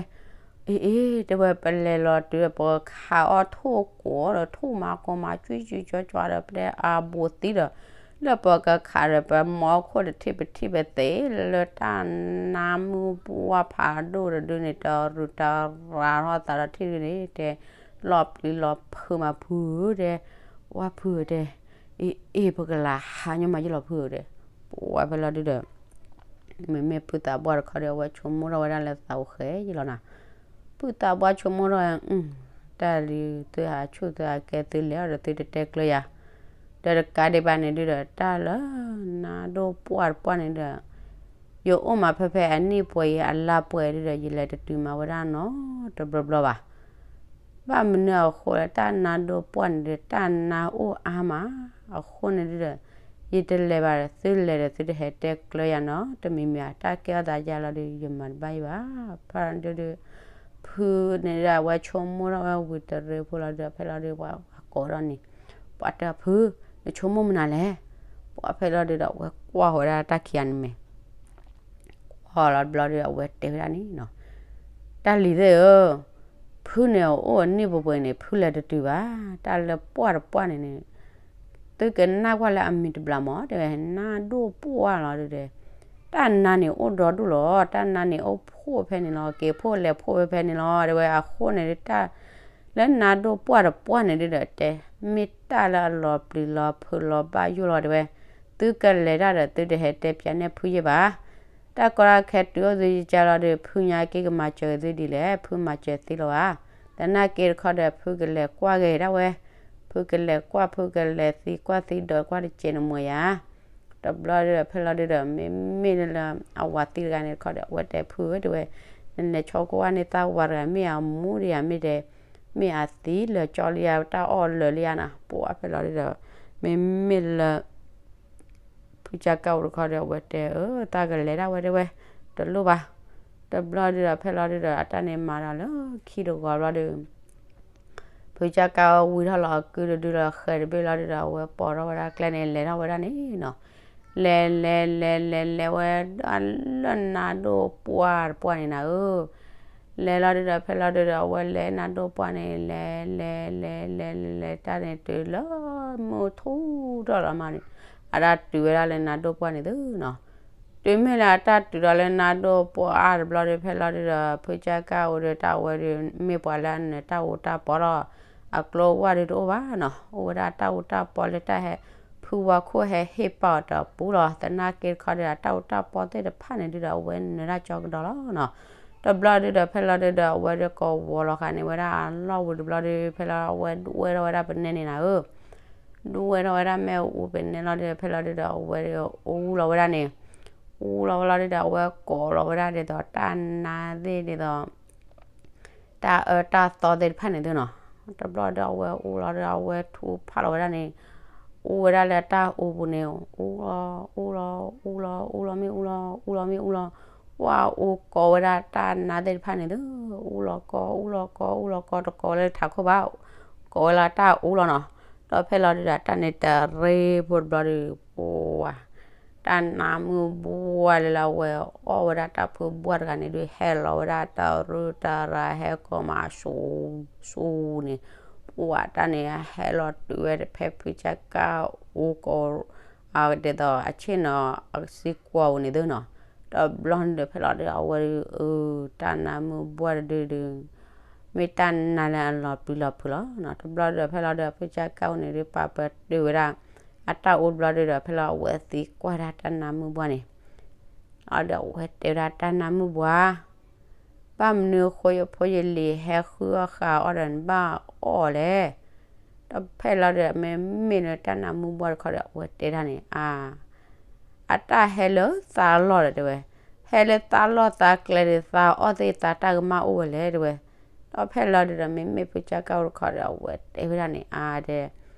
အ့အ့ တဲဝဲ ပလဲၤလီၤတုၤဒီး ပကခးအီၣ်ထိၣ်ကိးဒီး ထိၣ်မၤကိးမၤကွံကွံကၠွကၠွဒီး ပတဲအဘူးသံဒီး လၢပကခးဒီး ပမၤအီၣ်ခိၣ်တထံၣ်ပထံၣ်ပသ့ လၢတၢ်နါမုၢ်ပှၢ်ဖးဒိၣ်တဒုန့ၣ် တရူးတရၤထီၣ်သးဒီးထံၣ်ဒုန့ၣ် တဲ လီၤပျံၤလီၤဖုးမးဖုဧၢတဲ, ဝါဖုဧၢတဲ အ့အ့ ပကလၤဟးညီမးယလီၤဖုဧၢတဲ, ပှၤဖဲလီၤဒုဒီး မ့မ့ၢ်ဖုသးပှၢ်တခီဒီး အဝဲဆိကမိၣ်ထီၣ်ဝဲဒၣ်လၢသးအိၣ်ဃဲယလီၤနၤ, ဖုသးပှၢ်ဆိကမိၣ်ထီၣ်ဝဲ တၢ်လံၤသုဟးဆူၣ်သုဟးကဲသုလဲၤအီၤဒီးသုတတဲကျၢၤယၤ, ဒီးတကးဒံးဘၣ်န့ၣ်ဒုဒီး တၢ်လၢ နါဒိၣ်ပှၢ်တပှၢ်န့ၣ်ဒီး ယအိၣ်မးဖဲဖဲအနံၣ်ပှဲၤအံၤအလါပှဲၤဒုဒီး ယလဲၤတတုၤမၤဝဲဒၣ်နီတဘျီဘျီဘၣ်. ဘၣ်မနုၤအဃိလဲၣ် တၢ်နါဒိၣ်ပှၢ်န့ၣ်ဒီး တၢ်နါအိၣ်အါမး, အဃိန့ၣ်ဒုဒီး ယတလဲၤဘၣ်ဒီး သုလဲၤဒီးသုတဟဲတဲကျၢၤယၤနီတမံၤမံၤဧါ, တၢ်ကဲထီၣ်သးယၤလီၤဒီး ယမၤတဘၣ်ယၤဘၣ်. ဖဲဒုဒီး ဖုန့ၣ်ဒီး အဝဲဆိကမိၣ်ထီၣ်ဝဲဝံၤတရ့ဖိလီၤဒီး ဖဲလီၤဒုဒီး ပှၤကိးထီၣ်န့ၣ်, ပှၤတဲဖု, နဆိကမိၣ်မနုၤလဲၣ်. ပှၤဖဲလီၤဒုဒီး အဝဲကွၢ်ဃီၤဝဲဒၣ်တၢ်ခံဂၤန့ၣ်မဲာ် ကွၢ်လီၤတဘျီဒီး အဝဲတဲဝဲဒၣ်န့ၣ်နီၤ, တၢ်လံၤသ့ၣ်ဧၢ, ဖုန့ၣ်အအိၣ်အနံၣ်ပှဲၤပှဲၤန့ၣ် ဖုလဲၤတတုၤဘၣ်, တၢ်လၢပှၢ်တပှၢ်န့ၣ်န့ၣ် သုကနၣ်ကွၢ်လၢအမံၤတဘျီမး တဲဝဲ, နါဒိၣ်ပှၢ်လီၤဒုဒီး, တၢ်နါန့ၣ်အိၣ်ဒီဒူၣ်လီၤ, တၢ်နါန့ၣ်အိၣ်ဖှိၣ်ဖဲန့ၣ်လီၤ, က့ၤဖှိၣ်လဲၤဖှိၣ်ဖဲဖဲန့ၣ်လီၤ တဲဝဲ. အဃိန့ၣ်ဒု တၢ်လၢနါဒိၣ်ပှၢ်တပှၢ်န့ၣ်ဒုဒီးတဲ, မ့ၢ်တၢ်လၢအလီၤပျံၤလီၤဖုးလီၤဘၣ်ယိၣ်လီၤ တဲဝဲ. သုကလဲၤတၢ်ဒီး သုတဟဲတဲပၠးနဲၣ်ဖုယဲၢ်ဘၣ်. တၢ်ကီတၢ်ခဲတုၤအိၣ်သုယကါလီၤဒီး ဖုညါက့ၤကမၤစၢၤသုဒ်လဲၣ်, ဖုမၤစၢၤသ့လီၤဧါ. သနာ်က့တခီဒီး ဖုကလဲၤကွၢ်က့ၤဒၣ်ဝဲ, ဖုကလဲၤကွၢ် ဖုကလဲၤသံကွၢ်သံဒိးကွၢ်တစဲးနမှံယါ တဘျီဒီး ဖဲလီၤဒုဒီး မ့မ့ၢ်လၢအဝၤသံတဂၤန့ၣ်တခီဒီး အဝဲတဲဖုဧၢ တဲဝဲ, နလဲၤဆိကမိၣ်န့ၢ်သးဝၤတဂၤ မ့ၢ်အမူဒံးဧါ မ့ၢ်တဲ, မ့ၢ်အသံလၢာ်ကၠီလံဧါ တၢ်အီၣ်လၢာ်လံဧါနီၤ. ပှၤဖဲလီၤဒုဒီး မ့မ့ၢ်လၢ ဖုကၠီကၣ်အိၣ်တခီဒီး အဝဲတဲအၢ သးကလဲၤဒၣ်ဝဲ တဲဝဲ, တလိၣ်ဘၣ်. တဘျီဒုဒီး ဖဲလီၤဒုဒီး အတၢ်န့ၣ်မၤဒီးလၢခံတဂီၤဘျီဒီး ဖုကၠီကၣ်အိၣ်ဝံထီၣ်လီၤအကုတဒုလီၤ ဃဲၤတဘ့ၣ်လီၤဒုဒီး အဝဲပိာ်ထီၣ်ဝဲဒၣ်ကျဲန့ၣ် လဲၤထီၣ်ဝဲဒၣ်န့ၣ်နီၤ. လဲၤလဲၤလဲၤလဲၤလဲၤဝဲဒၣ်လၢနါဒိၣ်ပှၢ်တပှၢ်န့ၣ်နၤဧၢ လဲၤလီၤဒုဒီး ဖဲလီၤဒုဒီး အဝဲလဲၤနါဒိၣ်ပှၢ်န့ၣ် လဲၤလဲၤလဲၤလဲၤလဲၤလဲၤ တၢ်န့ၣ်တုၤလၢ မုၢ်ထူၣ်ထီၣ်လီၤမးန့ၣ် အတၢ်တုၤဝဲဒၣ်လၢနါဒိၣ်ပှၢ်န့ၣ်သုနီၤ. တုၤမ့ၢ်လၢအတၢ်တုၤဒီးလၢနါဒိၣ်ပှၢ်အါတဘျီဒီး ဖဲလီၤဒုဒီး ဖုကၠီကၣ်အိၣ်ဒီး တၢ်ဝဲဒီး မ့ၢ်ပှၤလၢအနၢၤတၢ်အူတၢ်ပီလီၤ. အကျိဝၢ်ဒုတအိၣ်ဘၣ်နီၤ, အိၣ်ဝဲဒၣ်တၢ်အူတၢ်ပီလၢတၢ်ဟဲ ဖုဝါခိၣ်ဟဲဟ့ၣ်ပာ်အီၤတပူၤလီၤ. သနာ်က့တခီဒီး အတၢ်အူတၢ်ပီသ့ၣ်တဖၣ်န့ၣ်ဒုဒီး အဝဲနၢၤတၢ်ကၠီကဒီးလီၤနီၤ. တဘျီဒုဒီး ဖဲလီၤဒုဒီး အဝဲဒီးကဝီၤလီၤဃာ်န့ၢ်ဝဲဒၣ်အလီၢ်ဝံၤတဘျီဒီး ဖဲလီၤအဝဲဒူဝဲထီၣ်ဝဲဒၣ်ပနဲန့ၣ်နၤဧၢ ဒူဝဲထီၣ်ဝဲဒၣ်မ့ၣ်အူပနဲလီၤဒီး ဖဲလီၤဒုဒီး အဝဲဒီးအူလီၤဝဲဒၣ်န့ၣ်, အူလီၤဝဲလီၤဒုဒီး အဝဲကိးလီၤဝဲဒၣ်ဒ်သိးတၢ်နါသ့ၣ်ဒ်သိး တၢ်အၢတၢ်သီသ့ၣ်တဖၣ်န့ၣ်သုနီၤ. တဘျီဒီး အဝဲအူလီၤဒီး အဝဲထူဖးလီၤဝဲဒၣ်န့ၣ်, အူဝဲဒၣ်လၢတၢ်အူပူၤန့ၣ် အူလီၤ အူလီၤ အူလီၤ အူလီၤမ့ၣ်အူလီၤ အူလီၤမ့ၣ်အူလီၤ, ပှၤအူကိးဝဲဒၣ်တၢ်နါသ့ၣ်တဖၣ်န့ၣ်သု, အူလီၤကီ အူလီၤကီ အူလီၤကီ တကိးလၢထးခိၣ်ဘၣ်, ကိးဝဲလၢတၢ်အူလီၤနီၤ. ဒီးဖဲလီၤဒုဒီး တၢ်န့ၣ်တရ့ဖိတဘျီဒီး ပှၤ တၢ်နါမုၢ်ဘှၢ်လၢလၢအဝဲအီၣ်ဝဲဒၣ်တၢ်ဖုဘှၢ်တဂၤန့ၣ်ဒုး ဟဲလီၤဝဲဒၣ်တရူၢ်တရၤ ဟဲကိးမးဆူ ဆူန့ၣ်, ပှၤတၢ်န့ၣ် ဟဲလီၤတုၤဝဲဖဲဖုကၠီကၣ်အိၣ်ကိး အဒ်သိးအဆ့ၣ်နီၤ အစံကွီၤပူၤန့ၣ်သုနီၤ. တဘျီန့ၣ်ဒီး ဖဲလီၤဒုး အဝဲဒုး အၢ တၢ်နါမုၢ်ဘှၢ်တဒုဒုး မ့ၢ်တၢ်နါလၢအလီၤပျံၤလီၤဖုးလီၤနီၤ. တဘျီဒီး ဖဲလီၤဒုး ဖုကၠီကၣ်အိၣ်န့ၣ်ဒုး ပာ်ပတုာ်ဝဲဒၣ် အတၢ်အူတဘျီဒုးဒီး ဖဲလီၤအဝဲသံကွၢ်ဒၣ်တၢ်နါမုၢ်ဘှၢ်န့ၣ်, အဒီးအဝဲတဲဝဲဒၣ်တၢ်နါမုၢ်ဘှၢ် ဘၣ်မနုၤအဃိ ယဖိယလံၤဟဲဃုအီၣ်ဃာ်အီၣ်ဒီးနဘၣ်အီၣ်လဲၣ်. ဒီးဖဲလီၤဒုး မ့မ့ၢ်လၢတၢ်နါမုၢ်ဘှၢ်တခီဒီး အဝဲတဲဒၣ်န့ၣ် အါ အတၢ်ဟဲလၢသးလီၢ်ဒီးတဲဝဲ, ဟဲလၢသးလီၢ်သးကျဲဒီး သးအီၣ်သ့ၣ်သးတၢ်ကမၣ်အိၣ်ဝဲလဲၣ်တဲဝဲ. ဒီးဖဲလီၤဒုးဒီး မ့မ့ၢ်ဖုကၠီကၣ်အိၣ်တခီဒီး အဝဲတဲဝဲဒၣ်န့ၣ် အါဒဲး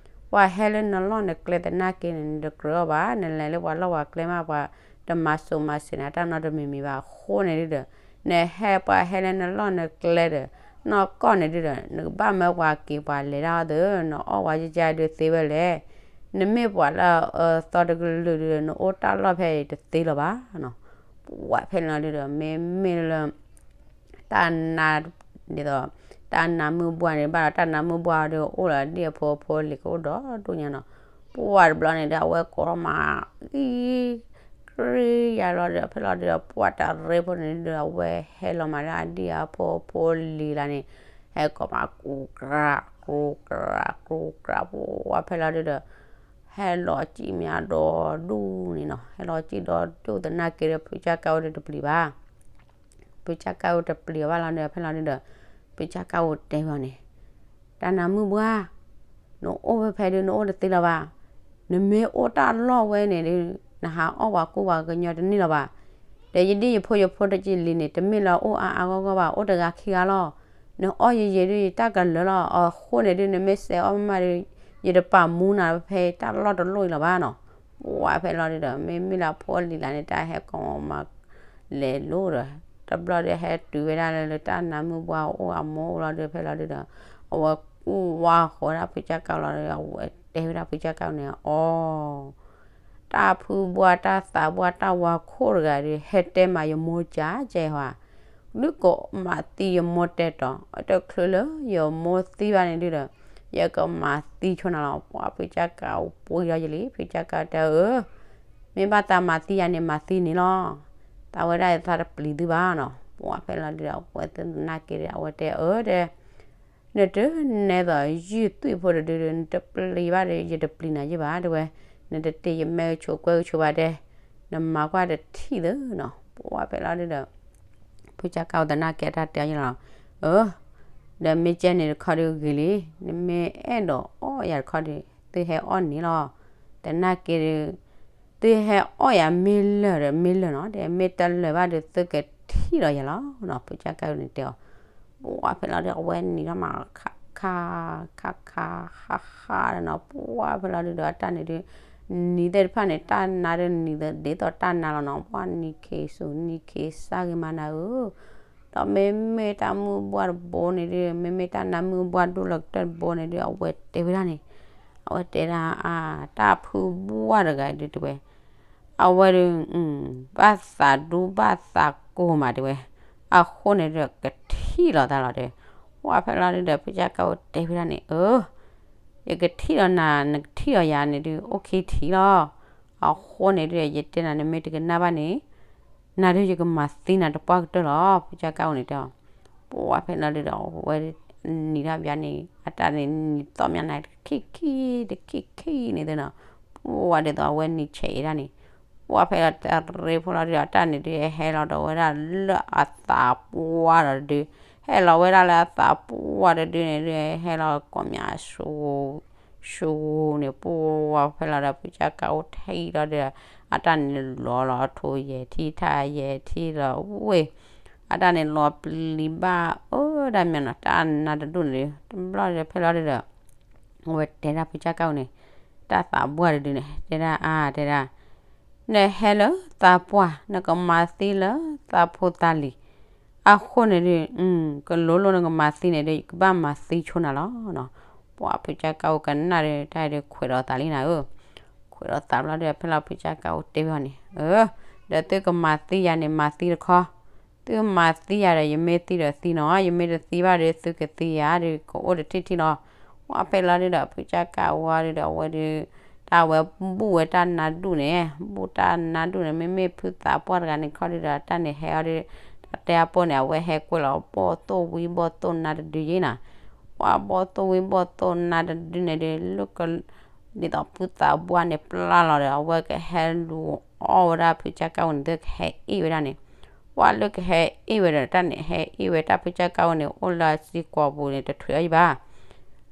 ပှၤဟဲလၢနလီၢ်နကျဲသနာ်က့န့ၣ် နတကြၢးအီၣ်ဘၣ်, နလဲၤလၢပှၤလီၢ်ပှၤကျဲမး ပှၤတမၤစိၤမၤစၢၤနၤတၢ်နီတမံၤမံၤဘၣ်. အဃိန့ၣ်ဒုးဒီး နဟဲပှၤဟဲလၢနလီၢ်နကျဲဒီး နီၢ်ကီၢ်န့ၣ်ဒုးဒီး နကဘၣ်မၢပှၤက့ၤပှၤလဲၤတၢ်အီၤသု, နအီၣ်ဝဲကကၢဒုးသ့ဝဲလဲၣ်. နမ့ၢ်ပှၤလၢအအၢသီတကလုာ်ဒုးဒီး နအိၣ်တၢ်လီၢ်ဖဲအံၤတသ့လၢၤဘၣ်နီၤ. ပှၤဖဲန့ၣ်လီၤဒုးဒီး မ့မ့ၢ်လၢ တၢ်နါ ဒ်သိး တၢ်နါမုၢ်ဘှၢ်န့ၣ် ဘၣ်ဒီးတၢ်နါမုၢ်ဘှၢ်ဒီး အိၣ်လၢဒ်အဖိအဖိလံၤကအိၣ်ဒီးဒိၣ်ညါနီၤ. ပှၤတဘျီန့ၣ်ဒီး အဝဲကိးထီၣ်မး အံၤ ကြ့ယါလီၤဒီး ဖဲလီၤဒုးဒီး ပှၤတရ့ဖိန့ၣ်ဒီး အဝဲဟဲလီၤမးလၢအဒ်အဖိအဖိလံၤလၢန့ၣ် ဟဲကိးမး ကြူကြၤ ကြူကြၤ ကြူကြၤ ပှၤဖဲလီၤဒုးဒီး ဟဲလီၤစံၣ်မးဒီဒူၣ်န့ၣ်နီၤ. ဟဲလီၤစံၣ်ဒီဒူၣ်သနာ်က့ဒီး ဖုကၠီကၣ်အိၣ်ဒီးတပျံၤဘၣ် ဖုကၠီကၣ်အိၣ်တပျံၤဘၣ်လီၤဒီး ဖဲလီၤဒုးဒီး ဖုကၠီကၣ်အိၣ်တဲဝဲန့ၣ်, တၢ်နါမုၢ်ဘှၢ်, နအိၣ်ဖဲဖဲဒုး နအိၣ်တသ့လၢၤဘၣ်. နမ့ၢ်အိၣ်တၢ်လီၢ်ဝဲန့ၣ်ဒုး နဟးအီၣ်ပှၤကူပှၤကညီတန့ၢ်လၢၤဘၣ်. ယဒ်ယဖိယဖိတက့ၢ်လံန့ၣ် တမ့ၢ်လၢအိၣ်အါအါဂီၢ်ဂီၢ်ဘၣ်, အိၣ်တဂၤခံဂၤလီၤ. နအီၣ်ယယဲၢ်ဒုး ယတၢ်ကလၢာ်လီၤ. အဃိန့ၣ်ဒုး နမ့ၢ်စဲးအီၣ်မးဒုး ယတပာ်မူနၤဖဲတၢ်လီၢ်တလီၢ်အံၤလီၤဘၣ်နီၤ. ပှၤဖဲလီၤဒုးဒီး မ့မ့ၢ်လၢအဖိအလံၤလၢ်န့ၣ် တၢ်ဟဲကီမၤ လဲၤလိၤဒီး တဘျီဒီးဟဲတုၤဝဲဒၣ်လၢ လၢတၢ်နါမုၢ်ဘှါအိၣ်အမိၢ်လီၤဒုး ဖဲလီၤဒုးဒီး အဝဲကူၣ်ဝါဃီၤဒၣ်ဖုကၢ်ကၢ်လီၤဒီး အဝဲတဲဝဲဒၣ်ဖုကၢ်ကၢ်န့ၣ် အီ တၢ်ဖုဘှါတၢ်သးဘှါတၢ်ဝါခိၣ်တဂၤ ဒုး ဟဲတဲမးယမိၢ်ကၠးကဲဟီ, ဒုးကမၤသံယမိၢ်တဲတီၤ အတချုးလၢယမိၢ်သံဘၣ်န့ၣ်ဒုးဒီး ယကမၤသံဆိနၤလီၤ. ပှၤဖုကၢ်ကၢ်အိၣ်ပှဲၤဒီးယလံ ဖုကၢ်ကၢ်တဲအၢ မ့ၢ်ဘၣ်သးမၤသံယၤန့ၣ် မၤသံန့ၣ်လီၤ. သးဝဲဒၣ်သးတပျံၤသုဘၣ်နီၤ. ပှၤဖဲလီၤဒုးဒီး အဝဲသနာ်က့ဒီး အဝဲတဲအၢတဲ နတနဲသိးယုၢ်သွံၣ်ဖိတဒုဒီး နတပျံၤဘၣ်ဒီး ယတပျံၤနၤယုၢ်ဘၣ်တဲဝဲ, နတတ့ၢ်ယမဲကဆိးကွဲကဆိးဘၣ်တဲ, နမၤကွၢ်တထံၣ်သ့နီၤ. ပှၤဖဲလီၤဒုးဒီး ဖုကၢ်ကၢ်အိၣ်သနာ်က့တၢ်တဲအီၤယလီၤ, အၢ ဒီးမ့ၢ်ကဲန့ၣ်တခီဒုးဂ့ၤလံ, နမ့ၢ်အဲၣ်ဒိးအီၣ်ယၤတခီဒီး သုဟဲအီၣ်န့ၣ်လီၤ. သနာ်က့ဒီး သုဟဲအီၣ်ယၤမ့ၢ်လၢာ်ဒီးမ့ၢ်လၢာ်နီၤ, ဒီးမ့ၢ်တလၢာ်ဘၣ်ဒီး သုကထံၣ်ဒီးယၤလီၤနီၤ. ဖုကၢ်ကၢ်န့ၣ်တဲအီၤ, ပှၤဖဲလီၤဒုး အဝဲနံၤထီၣ်မး ခးခး ခးခး ခးခးဒီးနီၤ. ပှၤဖဲလီၤဒုးဒီး အတၢ်န့ၣ်ဒုး နံၤသ့ၣ်တဖၣ်န့ၣ် တၢ်နါဒုးနံၤဒ်သိးတၢ်နါလီၤနီၤ. ပှၤနံၤခ့စူၤ နံၤခ့စၢ်ဂ့ၤမးနၤဧၢ ဒီးမ့မ့ၢ်တၢ်မုၢ်ဘှါတဘိန့ၣ်ဒုး မ့မ့ၢ်တၢ်နါမုၢ်ဘှါဒိၣ်လီၤကတၢၢ်တဘိန့ၣ်ဒုး အဝဲတဲဝဲဒၣ်န့ၣ်, အဝဲတဲဒၣ်အါ တၢ်ဖုဘှါတဂၤဒုးတဲဝဲ, အဝဲဒုး ဘၣ်သးဒူဘၣ်သးကိၢ်မးတဲဝဲ, အဃိန့ၣ်ဒီး ကထံၣ်လီၤသးလီၤတဲဝဲ. ပှၤဖဲလီၤဒုးဒီး ဖုကၢ်ကၢ်အိၣ်တဲဝဲဒၣ်န့ၣ်, အၢ ယကထံၣ်လီၤနၤ နကထံၣ်လီၤယၤန့ၣ်ဒုး အိၣ်ခံထံၣ်လီၤ. အဃိန့ၣ်ဒုး ယတဲနၤ နမ့ၢ်တကနၣ်ဘၣ်န့ၣ် နၤဒုးယကမၤသံနၤတပှၢ်ကတၢၢ်လီၤ ဖုကၢ်ကၢ်အိၣ်န့ၣ်တဲအီၤ. ပှၤဖဲလီၤဒုးဒီး အဝဲနံၤထီၣ်ဘၣ်န့ၣ် အတၢ်န့ၣ်နံၤသီၣ်မးနၤ တခံခံ တခံခံန့ၣ်သ့နီၤ. ပှၤဒ်သိးအဝဲနံၤဆဲးအံၤဒၣ်န့ၣ် ပှၤဖဲလီၤတရ့ဖိလီၤဒုးဒီး အတၢ်န့ၣ်ဒုးဟဲလီၤဒီးဝဲဒၣ်လၢအသးပှၢ်ဒီးဒုး ဟဲလီၤဝဲဒၣ်လၢအသးပှၢ်ဒီးဒုးန့ၣ်ဒုး ဟဲလီၤကိးမး ဆူန့ၣ် ပှၤဖဲလီၤဒီး ဖုကၢ်ကၢ်အိၣ်ထံၣ်လီၤဒီး အတၢ်န့ၣ်လီၤလီၤအထိ ယဲၢ်ထံၣ်ထါ ယဲၢ်ထံၣ်လီၤဝ့ၢ် အတၢ်န့ၣ်လီၤပျံၤဘၣ်အၢဒၣ်မးနီၤ တၢ်နါတဒူၣ်န့ၣ်ဒုး တဘျီဒီးဖဲလီၤဒုးဒီး အဝဲတဲဒၣ်ဖုကၢ်ကၢ်အိၣ်န့ၣ် တၢ်သးပှၢ်တဒုန့ၣ် တဲဒၣ်အါ တဲဒၣ် နဟဲလၢသးပှၢ် နကမၤသံလၢသးဖိသးလံၤ အဃိန့ၣ်ဒုး ကလိၤလိၤနကမၤသံန့ၣ်ဒုး ယကဘၣ်မၤသံဆိနၤလီၤနီၤ. ပှၤဖုကၢ်ကၢ်အိၣ်ကနၣ်ဒီး တၢ်ဒုးခွဲးဒီးသးလံနၤဧၢ ခွဲးဒီးသးဘျီဒီး ဖဲလီၤဖုကၢ်ကၢ်အိၣ်တဲဝဲအီၤန့ၣ် အၢ ဒီးသုကမၤသံယၤန့ၣ် မၤသံတခီ သုမၤသံယၤဒီး ယမ့ၢ်သံဒီးသံနီၤ ယမ့ၢ်တသံဘၣ်ဒီး သုကသံယၤဒီး ကအိၣ်တထံၣ်ထံၣ်လီၤ. ပှၤဖဲလီၤဒုးဒီး ဖုကၢ်ကၢ်အိၣ်ဝဲဒုးဒီး အဝဲဒုး တၢ်ဝဲဘူၣ်ဝဲတၢ်နါဒူၣ်န့ၣ် ဘူၣ်တၢ်နါဒူၣ်န့ၣ် မ့မ့ၢ်ဖုသးပှၢ်တဂၤန့ၣ်ခီဒုးဒီး တၢ်န့ၣ်ဟဲအီၤဒုး တၢ်တဲအပိၢ်န့ၣ် အဝဲဟဲကွဲးလီၤ ဘီၣ်သိၣ်ဝံဘီၣ်သိၣ်နါတဒုယ့ၣ်နီၤ. ပှၤဘီၣ်သိၣ်ဝံဘီၣ်သိၣ်နါတဒုန့ၣ်ဒုး လၢက ဒ်သိးဖုသးပှၢ်န့ၣ်ပျၢ်လီၤဒီး အဝဲကဟဲလူၤအီၣ်ဝဲဒၣ်ဖုကၢ်ကၢ်အိၣ်န့ၣ် သုကဟဲအ့ၣ်ဝဲဒၣ်န့ၣ် ပှၤလၢကဟဲအ့ၣ်ဝဲဒီး တၢ်န့ၣ်ဟဲအ့ၣ်ဝဲတၢ်ဖုကၢ်ကၢ်အိၣ်န့ၣ် အိၣ်လၢအစ့ကွီၤပူၤန့ၣ် တထွဲးအီၤယံၤဘၣ်.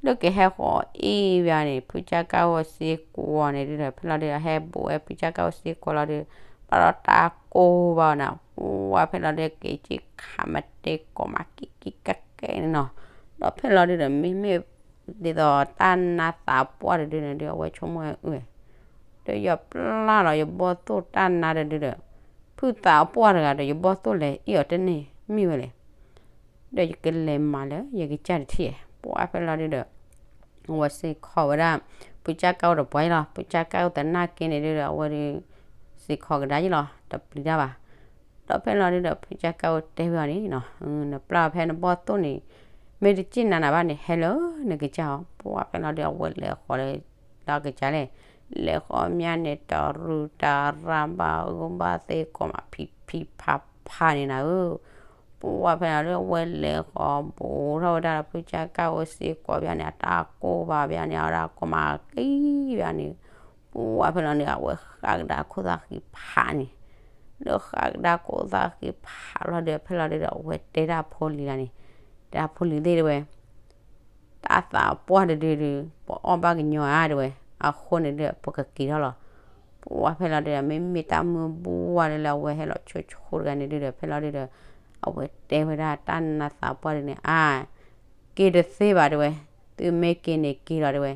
လၢကဟဲဃီၤအ့ၣ်ဝဲန့ၣ် ဖုကၢ်ကၢ်အိၣ်စ့ကွီၤန့ၣ်ဒုးဒီး ဖဲလီၤဒုးဒီး ဟဲဘူးဝဲဖုကၢ်ကၢ်အိၣ်စ့ကွီၤလီၤဒီး ဘၣ်ဒီးတၢ်ကိၢ်ဘၣ်အီၤန့ၣ် ပှၤဖဲလီၤဒုး က့ၤက့ၤခးမ့ၢ်တဲကိးမးကံကံကဲကဲန့ၣ်နီၤ. ဒီးဖဲလီၤဒုးဒီး မ့မ့ၢ် ဒ်သိးတၢ်နါသးပှၢ်တဒုန့ၣ်ဒုး အဝဲဆိကမိၣ်ဝဲအၢ ဒီးယပျၢ်လီၤယဘီၣ်သိၣ်တၢ်နါတဒုဒီး ဖုသးပှၢ်တဂၤဒီး ယဘီၣ်သိၣ်လဲၤအ့ၣ်အီၤတန့ၢ်မ့ၢ်ဝဲလဲၣ်. ဒီးယကလဲၤမၤလၢယကစၢ်တထံၣ် ပှၤဖဲလီၤဒုးဒီး အဝဲစ့ၢ်ကီးဝဲဒၣ် ဖုကၢ်ကၢ်အိၣ်တပှၢ်အံၤလီၤ. ဖုကၢ်ကၢ်အိၣ်သနာ်က့န့ၣ်ဒုးဒီး အဝဲဒုး စ့ၢ်ကီးကဒါယံၤလီၤ တပျံၤတၢ်ဘၣ်. ဒီးဖဲလီၤဒုးဒီး ဖုကၢ်ကၢ်အိၣ်တဲဝဲအီၤန့ၣ်နီၤ နပျၢ်ဖဲနဘီၣ်သိၣ်န့ၣ် မ့ၢ်တစံၣ်နၤနၤဘၣ်န့ၣ် ဟဲလၢနကစၢ်အီၤ ပှၤဖဲလီၤဒုး အဝဲလဲၤဃီၤလၢ လၢကစၢ်လဲၣ် လဲၤဃီၤမးန့ၣ် တရူးတရၢ်ဘၣ်အၢဘၣ်သ့ၣ်ကိးမး ဖံးဖံးဖးဖးန့ၣ်နၤဧၢ ပှၤဖဲလီၤဒုး အဝဲလဲၤဃီၤဘူးထီၣ်ဝဲဒၣ်ဒီး ဖုကၢ်ကၢ်အိၣ်စ့ၢ်ကီးဘၣ်န့ၣ် အတၢ်ကိၢ်ဘၣ်ဘၣ်န့ၣ် အဝဲဒၣ်ကိးမးကံဘၣ်န့ၣ် ပှၤဖဲလီၤဒုး အဝဲဃၣ်ကဒါခိၣ်သၣ်ဃံဖးန့ၣ် လၢဃၣ်ကဒါခိၣ်သၣ်ဃံဖးလီၤဒုး ဖဲလီၤဒုးဒီး အဝဲတဲဒၣ်ဖိလံၤလၢန့ၣ် တဲဒၣ်ဖိလံၤသ့ၣ်တဲဝဲ တၢ်သးပှၢ်တဒုဒုး ပအီၣ်ဘၣ်ကညီဧါတဲဝဲ အဃိန့ၣ်ဒုး ပကက့ၤထီၣ်လီၤ. ပ ပှၢ်ဖဲလီၤဒုဒီး မ့မ့ၢ်တၢ်မုၢ်ဘှၢ်လၢလၢအဝဲဟဲလီၤဆိဆိတဂၤန့ၣ်ဒုဒီး ဖဲလီၤဒုဒီး အဝဲတဲဝဲဒၣ်တၢ်နါသးပှၢ်ဒုန့ၣ် အါ က့ၤတသ့ဘၣ်တဲဝဲ, သုမ့ၢ်က့ၤန့ၣ်က့ၤလီၤတဲဝဲ,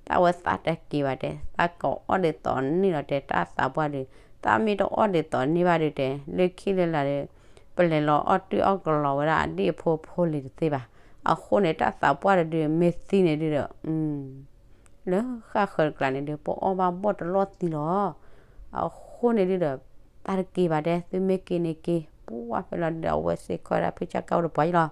တၢ်ဝဲသးတက့ၤဘၣ်တဲ, သးကအီၣ်ဒ်သိးန့ၣ်လီၤတဲ တၢ်သးပှၢ်ဒု, သးမ့ၢ်တအီၣ်ဒ်သိးန့ၣ်ဘၣ်ဒုတဲ လၢခံလၢလာ်ဒီး ပလဲၤလီၤအီၣ်တံၢ်အီၣ်ကလီၤဝဲဒၣ်အဒံၣ်အဖိဖိလံၤတသ့ဘၣ်. အဃိန့ၣ် တၢ်သးပှၢ်တဒုမ့ၢ်သံန့ၣ်ဒုဒီး လၢဃၣ်ဃၢၤတကျါန့ၣ်ဒုး ပအီၣ်ဘၣ်ဘီၣ်တလီၢ်သံလီၤ. အဃိန့ၣ်ဒုဒီး တၢ်တက့ၤဘၣ်တဲ သုမ့ၢ်က့ၤန့ၣ်က့ၤ, ပှၢ်ဖဲလီၤဒုဒီး အဝဲစ့ၢ်ကီးဝဲဒၣ်ဖုကၠၣ်ကၣ်အိၣ်တပှၤယလီၤ.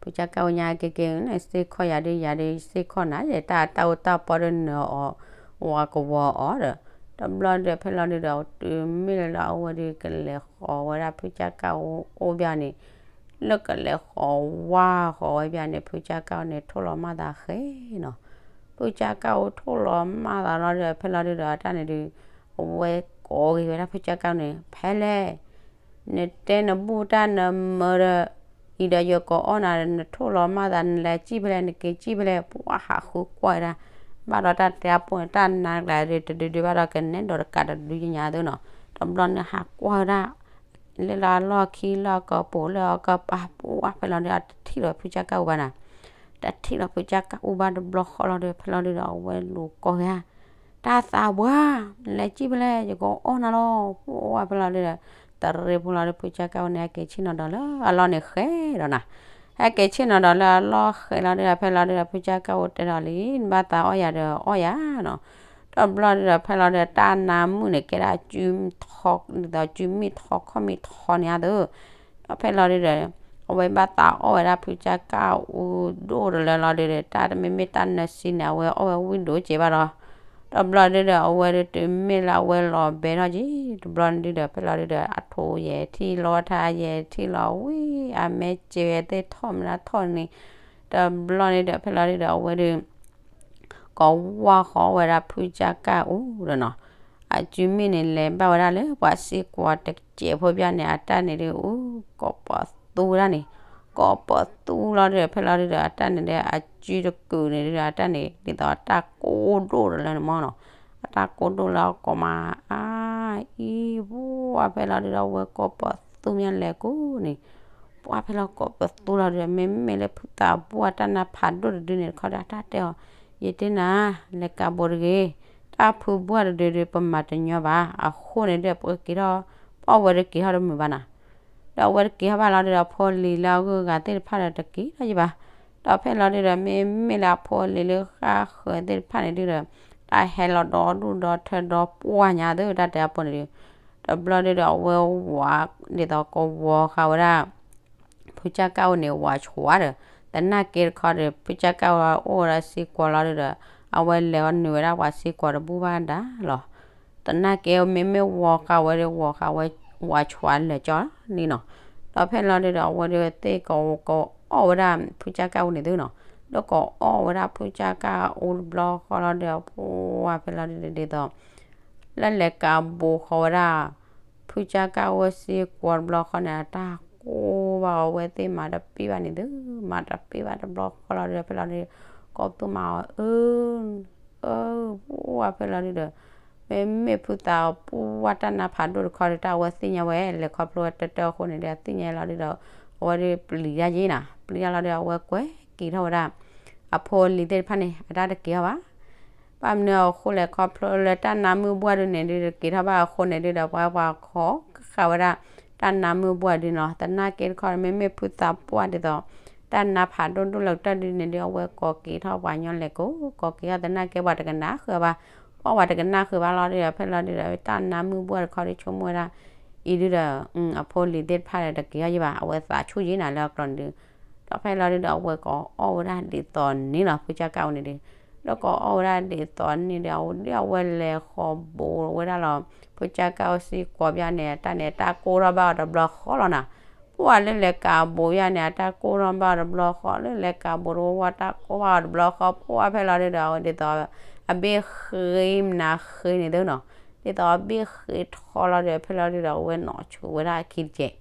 ဖုကၠၣ်ကၣ်အိၣ်ညါက့ၤက့ၤန့ၣ် စ့ၢ်ကီးယၤဒုး ယၤဒုးစ့ၢ်ကီးနၤ ယတၢ်တၢ်အိၣ်တၢ်ပီဒုးနၢၤအီၤ ဝၤကဝီၤအီၤဒီး တဘျီဒုးဖဲလီၤဒုဒီး တုၤမ့ၢ်လၢလၢအဝဲဒုး ကလဲၤဃီၤဝဲဒၣ်ဖုကၠၣ်ကၣ်အိၣ်ဘၣ်န့ၣ် လၢကလဲၤဃီၤဝါဃီၤဝဲဘၣ်န့ၣ် ဖုကၠၣ်ကၣ်အိၣ်န့ၣ် ထိၣ်လီၤမၢ်သးဃဲနီၤ. ဖုကၠၣ်ကၣ်အိၣ်ထိၣ်လီၤမၢ်သးလီၤဒီး ဖဲလီၤဒုဒီး အတၢ်န့ၣ်ဒုး အဝဲကိးက့ၤဝဲဒၣ်ဖုကၠၣ်ကၣ်န့ၣ် ဖဲလဲၣ် နတဲနဘူၣ်တၢ်နမၢဒီး အံၤဒီးယကအီၣ်နၤဒီး နထိၣ်လီၤမၢ်သး နလဲၤစံၣ်ဖဲလဲၣ် နက့ၤစံၣ်ဖဲလဲၣ် ပှၢ်ဟးဃုကွၢ်ဝဲဒၣ် ဘၣ်ဒီးတၢ်တဲအပူၤန့ၣ် တၢ်နါကျါဒုး တဒုဒုဘၣ်ဒီးကနဲၣ်ဒိးတကးတဒုညါညါသ့နီၤ. တဘျီန့ၣ်ဟးကွၢ်ဝဲဒၣ် လၢလၢအလီၢ်ခံလီၢ်ကပူၤလၢအကပၤ ပှၢ်ဖဲလီၤဒုး အတထံၣ်လီၤဖုကၠၣ်ကၣ်အိၣ်ဘၣ်နၤ တထံၣ်လီၤဖုကၠၣ်ကၣ်အိၣ်ဘၣ်တဘျီဃီလီၤဒီး ဖဲလီၤဒုဒီး အဝဲလူၤကိးက့ၤ တၢ်သးပှၢ် နလဲၤစံၣ်ဖဲလဲၣ် ယကအီၣ်နၤလီၤ ပှၢ်ဖဲလီၤဒုဒီး တရ့ဖိလီၤဒီး ဖုကၠၣ်ကၣ်အိၣ်န့ၣ် ဟဲက့ၤဆ့ၣ်နီၤဒီးလၢအလီၢ်န့ၣ်ဃဲဒီးနၤ ဟဲက့ၤဆ့ၣ်နီၤဒီးလၢအလီၢ်ဃဲလီၤဒုဒီး ဖဲလီၤဒုဒီး ဖုကၠၣ်ကၣ်အိၣ်တဲဒီးလံ နဘၣ်သးအီၣ်ယၤဒီးအီၣ်ယၤနီၤ. တဘျီဒုဒီး ဖဲလီၤဒုဒီး တၢ်နါမုၣ်န့ၣ် ကဲဒၣ် ဒ်သိးစုမ့ၣ်ထီခီၣ်မ့ၣ်ထီန့ၣ်အသိး ဒီးဖဲလီၤဒုဒီး အဝဲဘၣ်သးအီၣ်ဝဲဒၣ်ဖုကၠၣ်ကၣ်အိၣ်ဒိၣ်တလၢလီၤဒုဒီး တၢ်တမ့မ့ၢ်တၢ်နၢၤစံန့ၣ် အဝဲအီၣ်ဝဲဝံၣ်ဒိၣ်ကဲးဘၣ်ဒီး တဘျီဒုဒီး အဝဲဒုးတုၤမ့ၢ်လၢအဝဲလီၤဘဲထီၣ်က့ၤ တဘျီန့ၣ်ဒုဒီး ဖဲလီၤဒုဒီး အထိယဲၢ်ထံၣ်လီၤထါယဲၢ်ထံၣ်လီၤဝံၤ အမဲာ်ကဲးဝဲသ့ၣ်ထီၣ်မနုၤထီၣ်န့ၣ် တဘျီန့ၣ်ဒီး ဖဲလီၤဒုဒီး အဝဲဒုး ကိးဝါဃီၤဝဲဒၣ်ဖုကၠၣ်ကၣ်အိၣ်ဒီးနီၤ အစုမ့ၣ်န့ၣ် လဲၤဘၣ်ဝဲဒၣ်လၢပှၤစ့ၢ်ကီးတစဲးဖိဘၣ်န့ၣ် အတၢ်န့ၣ်ဒုး အိၣ်ကိးပသူဝဲဒၣ်န့ၣ် ကိးပသူလီၤဒုဒီး ဖဲလီၤဒုဒီး အတၢ်န့ၣ်ဒုး အစုတကုာ်န့ၣ်ဒုဒီး အတၢ်န့ၣ် ဒ်သိးတၢ်ကိၢ်ဒိၣ်တလၢန့ၣ်မ့ၢ်နီၤ အတၢ်ကိၢ်ဒိၣ်လၢအကိးမး အါ အံၤ ပှၢ်ဖဲလီၤဒုဒီး အဝဲကိးပသူမ့ၢ်လဲၤကိးန့ၣ် ပှၢ်ဖဲလီၤကိးပသူလီၤဒုဒီး မ့မ့ၢ်လၢဖုသးပှၢ်တၢ်နါဖးဒိၣ်တဒုန့ၣ်တခီဒီး အတၢ်တဲအီၤ ယတဲနၤ လဲၤကးဘိးတဂ့ၤ တၢ်ဖုဘှၢ်တဒုဒုး ပမၤတညီဘၣ် အဃိန့ၣ်ဒုး ပက့ၤထီၣ် ပှၢ်ဝဲတက့ၤထီၣ်တမုာ်ဘၣ်နၤ ဒီးအဝဲတက့ၤထီၣ်ဘၣ်လီၤဒုဒီး အဖိအလံၤလၢအဂုၤအဂၤသ့ၣ်တဖၣ်ဒီးတက့ၤထီၣ်ယဘၣ် ဒီးဖဲလီၤဒုဒီး မ့မ့ၢ်လၢအဖိအလံၤလၢဃၣ်ဃၢၤသ့ၣ်တဖၣ်န့ၣ်ဒုဒီး တၢ်ဟဲလီၤဒီဒူၣ်ဒီထၢဒီပှၢ်ညါသ့ၣ် တၢ်တဲအပူၤန့ၣ်ဒုး တဘျီဒုဒီး အဝဲဝၤ ဒ်သိးကဝီၤဃာ်ဝဲဒၣ် ဖုကၠၣ်ကၣ်အိၣ်န့ၣ် ဝၤဆှးဒီး သနာ်က့တခီဒီး ဖုကၠၣ်ကၣ်ဝဲအိၣ်ဝဲဒၣ်စ့ၢ်ကီးလီၤဒုဒီး အဝဲလဲၤအီၤနုာ်ဝဲဒၣ်ပှၤစ့ၢ်ကီးတဘူၣ်ဘၣ်ဒါလီၤ သနာ်က့မ့မ့ၢ်ဝီၤဃာ်ဝဲဒီး ဝီၤဃာ်ဝဲ ဝၤဆှးလၢာ်ကၠီန့ၣ်နီၤ ဒီးဖဲလီၤဒုဒီး အဝဲဒုးသ့ၣ်က ကအီၣ်ဝဲဒၣ်ဖုကၠၣ်ကၣ်အိၣ်န့ၣ်သုနီၤ ဒီးကအီၣ်ဝဲဒၣ်ဖုကၠၣ်ကၣ်အိၣ်တဘျီဃီလီၤဒီး ပှၢ်ဖဲလီၤဒုဒီးဒ်သိး လၢလဲၤကးဘိးဃီၤဝဲဒၣ် ဖုကၠၣ်ကၣ်အိၣ်စ့ၢ်ကီးတဘျီဃီန့ၣ် အတၢ်ကိၢ်ဘၣ်အဝဲသ့ၣ်မၤတပ့ၢ်ဘၣ်န့ၣ်သု မၤတပ့ၢ်ဘၣ်တဘျီဃီလီၤဒီးဖဲလီၤဒုဒီး ကိးပသူမၤအီၤ အၢ ပှၢ်ဖဲလီၤဒုဒီး မ့မ့ၢ်ဖုသးပှၢ်တၢ်နါဖးဒိၣ်တခီဒီး တၢ်အဝဲသ့ၣ်ညါဝဲ လဲၤခီဖျိဝဲတၢၢ်တၢၢ်အဃိန့ၣ်ဒီး အသ့ၣ်ညါလီၤဒုဒီး အဝဲဒုးပျံၤတၢ်ယ့ၣ်နၤ ပျံၤတၢ်လီၤဒီး အဝဲကွဲးက့ၤထီၣ်ဝဲဒၣ် အဖိအလံၤသ့ၣ်တဖၣ်န့ၣ် အတၢ်တက့ၤထီၣ်ဘၣ် ဘၣ်မနုၤအဃိလဲၣ်ခီဖျိလၢတၢ်နါမုၢ်ဘှၢ်ဒုန့ၣ်ဒုး တက့ၤထီၣ်ဘၣ်အဃိန့ၣ်ဒုဒီး ပှၤပှၤခိးဃာ်ဝဲဒၣ် တၢ်နါမုၢ်ဘှၢ်ဒုနီၤ သနာ်က့တခီ မ့မ့ၢ်ဖုသးပှၢ်ဒ်သိး တၢ်နါဖးဒိၣ်ဒိၣ်လၢကတၢၢ်ဒုန့ၣ်ဒုး အဝဲကိးက့ၤထီၣ်ပှၤညီလဲၤကိး ကိးက့ၤထီၣ်သနာ်က့ပှၤတကနၣ်ဃုာ်ဘၣ် ပှၢ်ပှၤတကနၣ်ဃုာ်ဘၣ်လီၤဒုဒီး ဖဲလီၤဒုဒီး တၢ်နါမုၢ်ဘှၢ်တခီဒုဆိကမိၣ်ဝဲဒၣ် အံၤဒုဒီး အဖိအလံၤသ့ၣ်တဖၣ်ဒီးတက့ၤထီၣ်ယ့ၣ်ဘၣ် အဝဲသးဆူၣ်ယ့ၣ်နၤလၢအကျိၤန့ၣ်ဒုး ဒီးဖဲလီၤဒုဒီး အဝဲကိးအီၣ်ဝဲဒၣ်ဒ်သိးန့ၣ်လီၤ ဖုကၠၣ်ကၣ်အိၣ်န့ၣ်ဒုး ဒီးကိးအီၣ်ဝဲဒၣ်ဒ်သိးန့ၣ်ဒီး အဝဲဒုးအဝဲလဲၤဃီၤဘိးဝဲဒၣ်လီၤ ဖုကၠၣ်ကၣ်အိၣ်စ့ၢ်ကီးဘၣ်န့ၣ် အတၢ်န့ၣ် အတၢ်ကိၢ်ထီၣ်ဘၣ်အီၤတဘျီဃီလီၤနၤ ပှၢ်လၢလဲၤကးဘိးယၤန့ၣ် အတၢ်ကိၢ်ထီၣ်ဘၣ်အီၤတဘျီဃီ လၢလဲၤကးဘိးတဝီဝီ တၢ်ကိၢ်ဘၣ်အီၤတဘျီဃီ ပှၢ်ဖဲလီၤဒုဒီး အဝဲဒ်သိး အဘ့ၣ်ဃ့မနၤဃ့န့ၣ်သုနီၤ ဒ်သိးအဘ့ၣ်ဃ့ထီလီၤဒီး ဖဲလီၤဒုဒီး အဝဲနီၢ်ဆိဝဲဒၣ်အခံတကဲး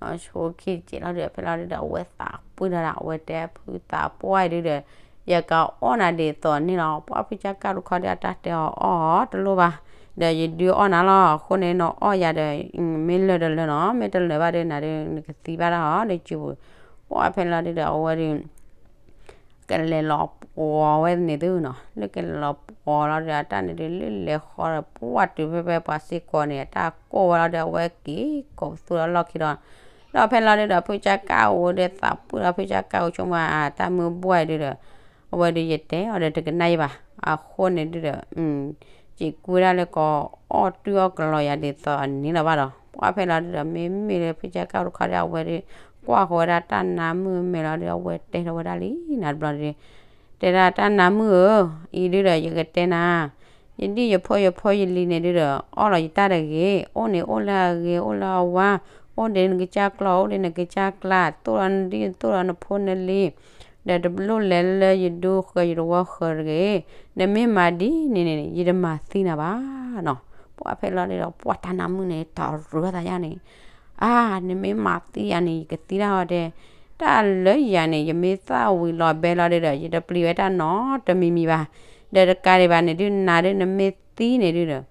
နီၢ်ဆိခံတကဲးလီၤဒီး ဖဲလီၤဒုဒီး အဝဲသးပှၢ်ဒီး အဝဲတဲဖုသးပှၢ်အံၤဒုဒီး ယကအီၣ်နၤဒ်သိးန့ၣ်လီၤ ပှၢ်ဖုကၠၣ်ကၣ်တခီဒီး အတၢ်တဲအီၤအီၣ်တလိၣ်ဘၣ် ဒီးယဒုးအီၣ်နၤလီၤ. အဃိန့ၣ် နအီၣ်ယၤဒီး မ့ၢ်လၢာ်တလၢာ်နီၤ, မ့ၢ်တလၢာ်ဘၣ်ဒီးနၤဒီး နကသံဘၣ်တၢ်အီၤဒီးစုပူၤ. ပှၢ်ဖဲလီၤဒုဒီး အဝဲဒုး ကလဲၤလီၤပှီၤဝဲန့ၣ်သုနီၤ, လၢကလဲၤလီၤပှီၤလီၤဒီး အတၢ်န့ၣ်ဒုး လၢလဲၤဃီဒီး ပှၢ်တုၤဖဲဖဲပှၤစ့ၢ်ကီးန့ၣ် အတၢ်ကိၢ်ဝဲလီၤဒီး အဝဲက့ၤကိးပသူဒီးလီၢ်ခံဒီး ဒီးဖဲလီၤဒုဒီး ဖုကၢ်ကၢ်အိၣ်ဒီးသးပှၢ်ဒီး ဖုကၢ်ကၢ်အိၣ်ဆိကမိၣ် အတၢ်မုၢ်ဘှၢ်ဒုဒီး အဝဲဒုးယတဲအီၤဒီးတကနၣ်ယဘၣ်. အဃိန့ၣ်ဒုဒီး စံးကူဝဲဒၣ်လၢကအီၣ်တုၤအီၣ်ကလီၤယၤဒ်သိးအန့ၣ်လီၤဘၣ်ဒီး ပှၢ်ဖဲလီၤဒုဒီး မ့မ့ၢ်လၢဖုကၢ်ကၢ်အိၣ်တခီဒီး အဝဲဒုးကွၢ်ဃီၤဝဲဒၣ်တၢ်နါမုၢ်မဲာ်လီၤဒီး အဝဲတဲထီၣ်ဝဲဒၣ်လံနၤတဘျီဒုး တဲဒၣ်တၢ်နါမုၢ်ဧၢ, အံၤဒုဒီး ယကတဲနၤ ယဒံၣ်ယဖိယဖိယလံၤန့ၣ်ဒုဒီး အီၣ်လီၤယတၢ်တဂ့ၤ, အိၣ်န့ၣ်အိၣ်လၢအဂ့ၤ အိၣ်လၢအဝါ, အိၣ်ဒ်နကစၢ်ကျီၢ် အိၣ်ဒ်နကစၢ်ကျါ, သိၣ်ဒီးနဒံၣ်သိၣ်ဒီးနဖိနလံၤ, ဒီးတလိၣ်လဲၤလၢယဒူဃၢၤယတဝီဃၢၤတဂ့ၤ. နမ့ၢ်မၤဒ်န့ၣ်န့ၣ် ယတမၤသံနၤဘၣ်နီၤ. ပှၢ်ဖဲလီၤဒုဒီး ပှၢ်တၢ်နါမုၢ်န့ၣ် တရၢသးယါန့ၣ် အါ, နမ့ၢ်မၤသံယၤန့ၣ် ယကသံတၢ်အီၤဒဲး, တၢ်လၢယၤန့ၣ် ယမ့ၢ်သၣ်ဝံၤလီၤဘဲလီၤဒုဒီး ယတပျံၤဝဲတၢ်နီတမံၤမံၤဘၣ်. ဒီးတကးဒံးဘၣ်န့ၣ်ဒု နၤဒု နမ့ၢ်သံန့ၣ်ဒုဒီး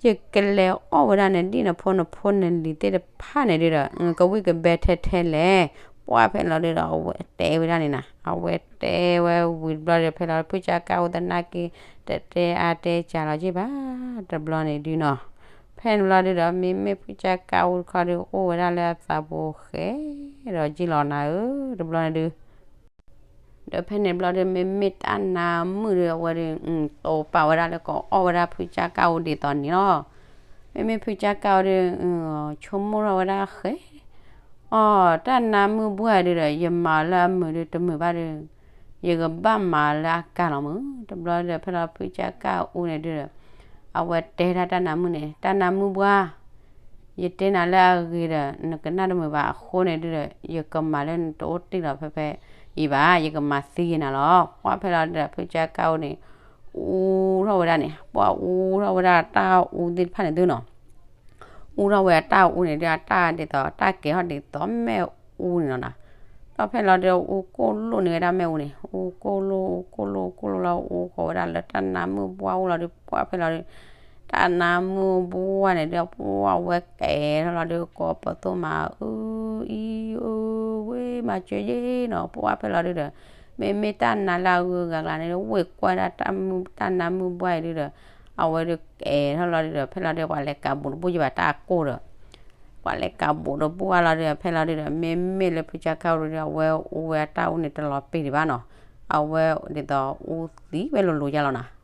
ယကလဲၤအီၣ်ဝဲဒၣ်နဒံၣ်နဖိနဖိနလံၤသ့ၣ်တဖၣ်န့ၣ်ဒုဒီး ကဝံၣ်ကဘဲထဲထဲလဲၣ်. ပှၢ်ဖဲလီၤဒုဒီး အဝဲတဲဝဲဒၣ်န့ၣ်နၤ, အဝဲတဲဝဲဝံၤတဘျီဒီး ဖဲလီၤဖုကၢ်ကၢ်အိၣ်သနာ်က့ တတဲအါတဲစှၤလီၤက့ဘၣ် တဘျီန့ၣ်ဒုနီၤ. ဖဲန့ၣ်ဘျီဒုဒီး မ့မ့ၢ်ဖုကၢ်ကၢ်အိၣ်တခီဒု အိၣ်ဝဲဒၣ်လၢအသးပူၤဃဲဒီးက့လီၤနၤဧၢ တဘျီန့ၣ်ဒု ဒီးဖဲန့ၣ်ဘျီဒု မ့မ့ၢ်တၢ်နါမုၣ်ဒု အဝဲဒု တိာ်ပာ်ဝဲဒၣ်လၢကအီၣ်ဝဲဒၣ်ဖုကၢ်ကၢ်အိၣ်ဒ်သိးန့ၣ်လီၤ. မ့မ့ၢ်ဖုကၢ်ကၢ်အိၣ်ဒု ဆိကမိၣ်ထီၣ်ဝဲဒၣ်ဃဲ, အီၣ် တၢ်နါမုၣ်ဘှၢ်ဒုဒီး ယမၤလၢအမုာ်ဒုတမုာ်ဘၣ်ဒု ယကဘၣ်မၤလၢအကါလီၤမုၢ်. တဘျီဒီး ဖဲလီၤဖုကၢ်ကၢ်အိၣ်န့ၣ်ဒုဒီး အဝဲတဲဒၣ်တၢ်နါမုၣ်န့ၣ် တၢ်နါမုၣ်ဘှၢ် ယတဲနၤလၢအဂ့ၤဒီး နကနၣ်တမုာ်ဘၣ်အဃိန့ၣ်ဒုဒီး ယကမၤလၢနတအိၣ်တ့ၢ်လီၤဖဲဖဲအံၤဘၣ်, ယကမၤသံယဲနၤလီၤ. ပှၢ်ဖဲလီၤဒုဒီး ဖုကၢ်ကၢ်အိၣ်န့ၣ် အူထီၣ်ဝဲဒၣ်န့ၣ် ပှၢ်အူထီၣ်ဝဲဒၣ်တၢ်အူသ့ၣ်တဖၣ်န့ၣ်သုနီၤ အူထီၣ်ဝဲအတၢ်အူန့ၣ်ဒု အတၢ်ဒ်သိးတၢ်ကဲထီၣ်ဒ်သိးမ့ၣ်အူန့ၣ်လီၤနၤ. ဒီးဖဲလီၤဒု အူကိၢ်လိၣ်န့ၢ်ဝဲဒၣ်မ့ၣ်အူန့ၣ် အူကိၢ်လိၣ် အူကိၢ်လိၣ် အူကိၢ်လိၣ်လီၤ အူဃီၤဝဲဒၣ်လၢတၢ်နါမုၣ်ဘှၢ်အိၣ်လီၤဒု ပှၢ်ဖဲလီၤဒု တၢ်နါမုၣ်ဘှၢ်န့ၣ်ဒု ပှၢ်ဝဲကဲထီၣ်လီၤဒု ကိးပသူမၤအုအံအုဝ့မၤစၢၤယ့နီၤ ပှၢ်ဖဲလီၤဒုဒီး မ့မ့ၢ်တၢ်နါလၢအဂုၤအဂၤကျါန့ၣ် ဝ့ၢ်ကွၢ်ဒၣ်တၢ်မုၣ် တၢ်နါမုၣ်ဘှၢ်အံၤဒုဒီး အဝဲဒုကဲထီၣ်လီၤဒုဒီး ဖဲလီၤဒု ပှၤလဲၤကးဘူးတဘူၣ်ယဘၣ်တၢ်ကိၢ်ဒီး ပှၤလဲၤကးဘူးတဘူၣ်အါလီၤဒုဒီး ဖဲလီၤဒုဒီး မ့မ့ၢ်လၢဖုကၢ်ကၢ်အိၣ်ဒုဒီး အဝဲအူဝဲအတၢ်အူန့ၣ်တလီၤပ့ၤဒံးဘၣ်နီၤ အဝဲဒ်သိးအူသံဝဲလိၤလိၤယါလီၤနၤ.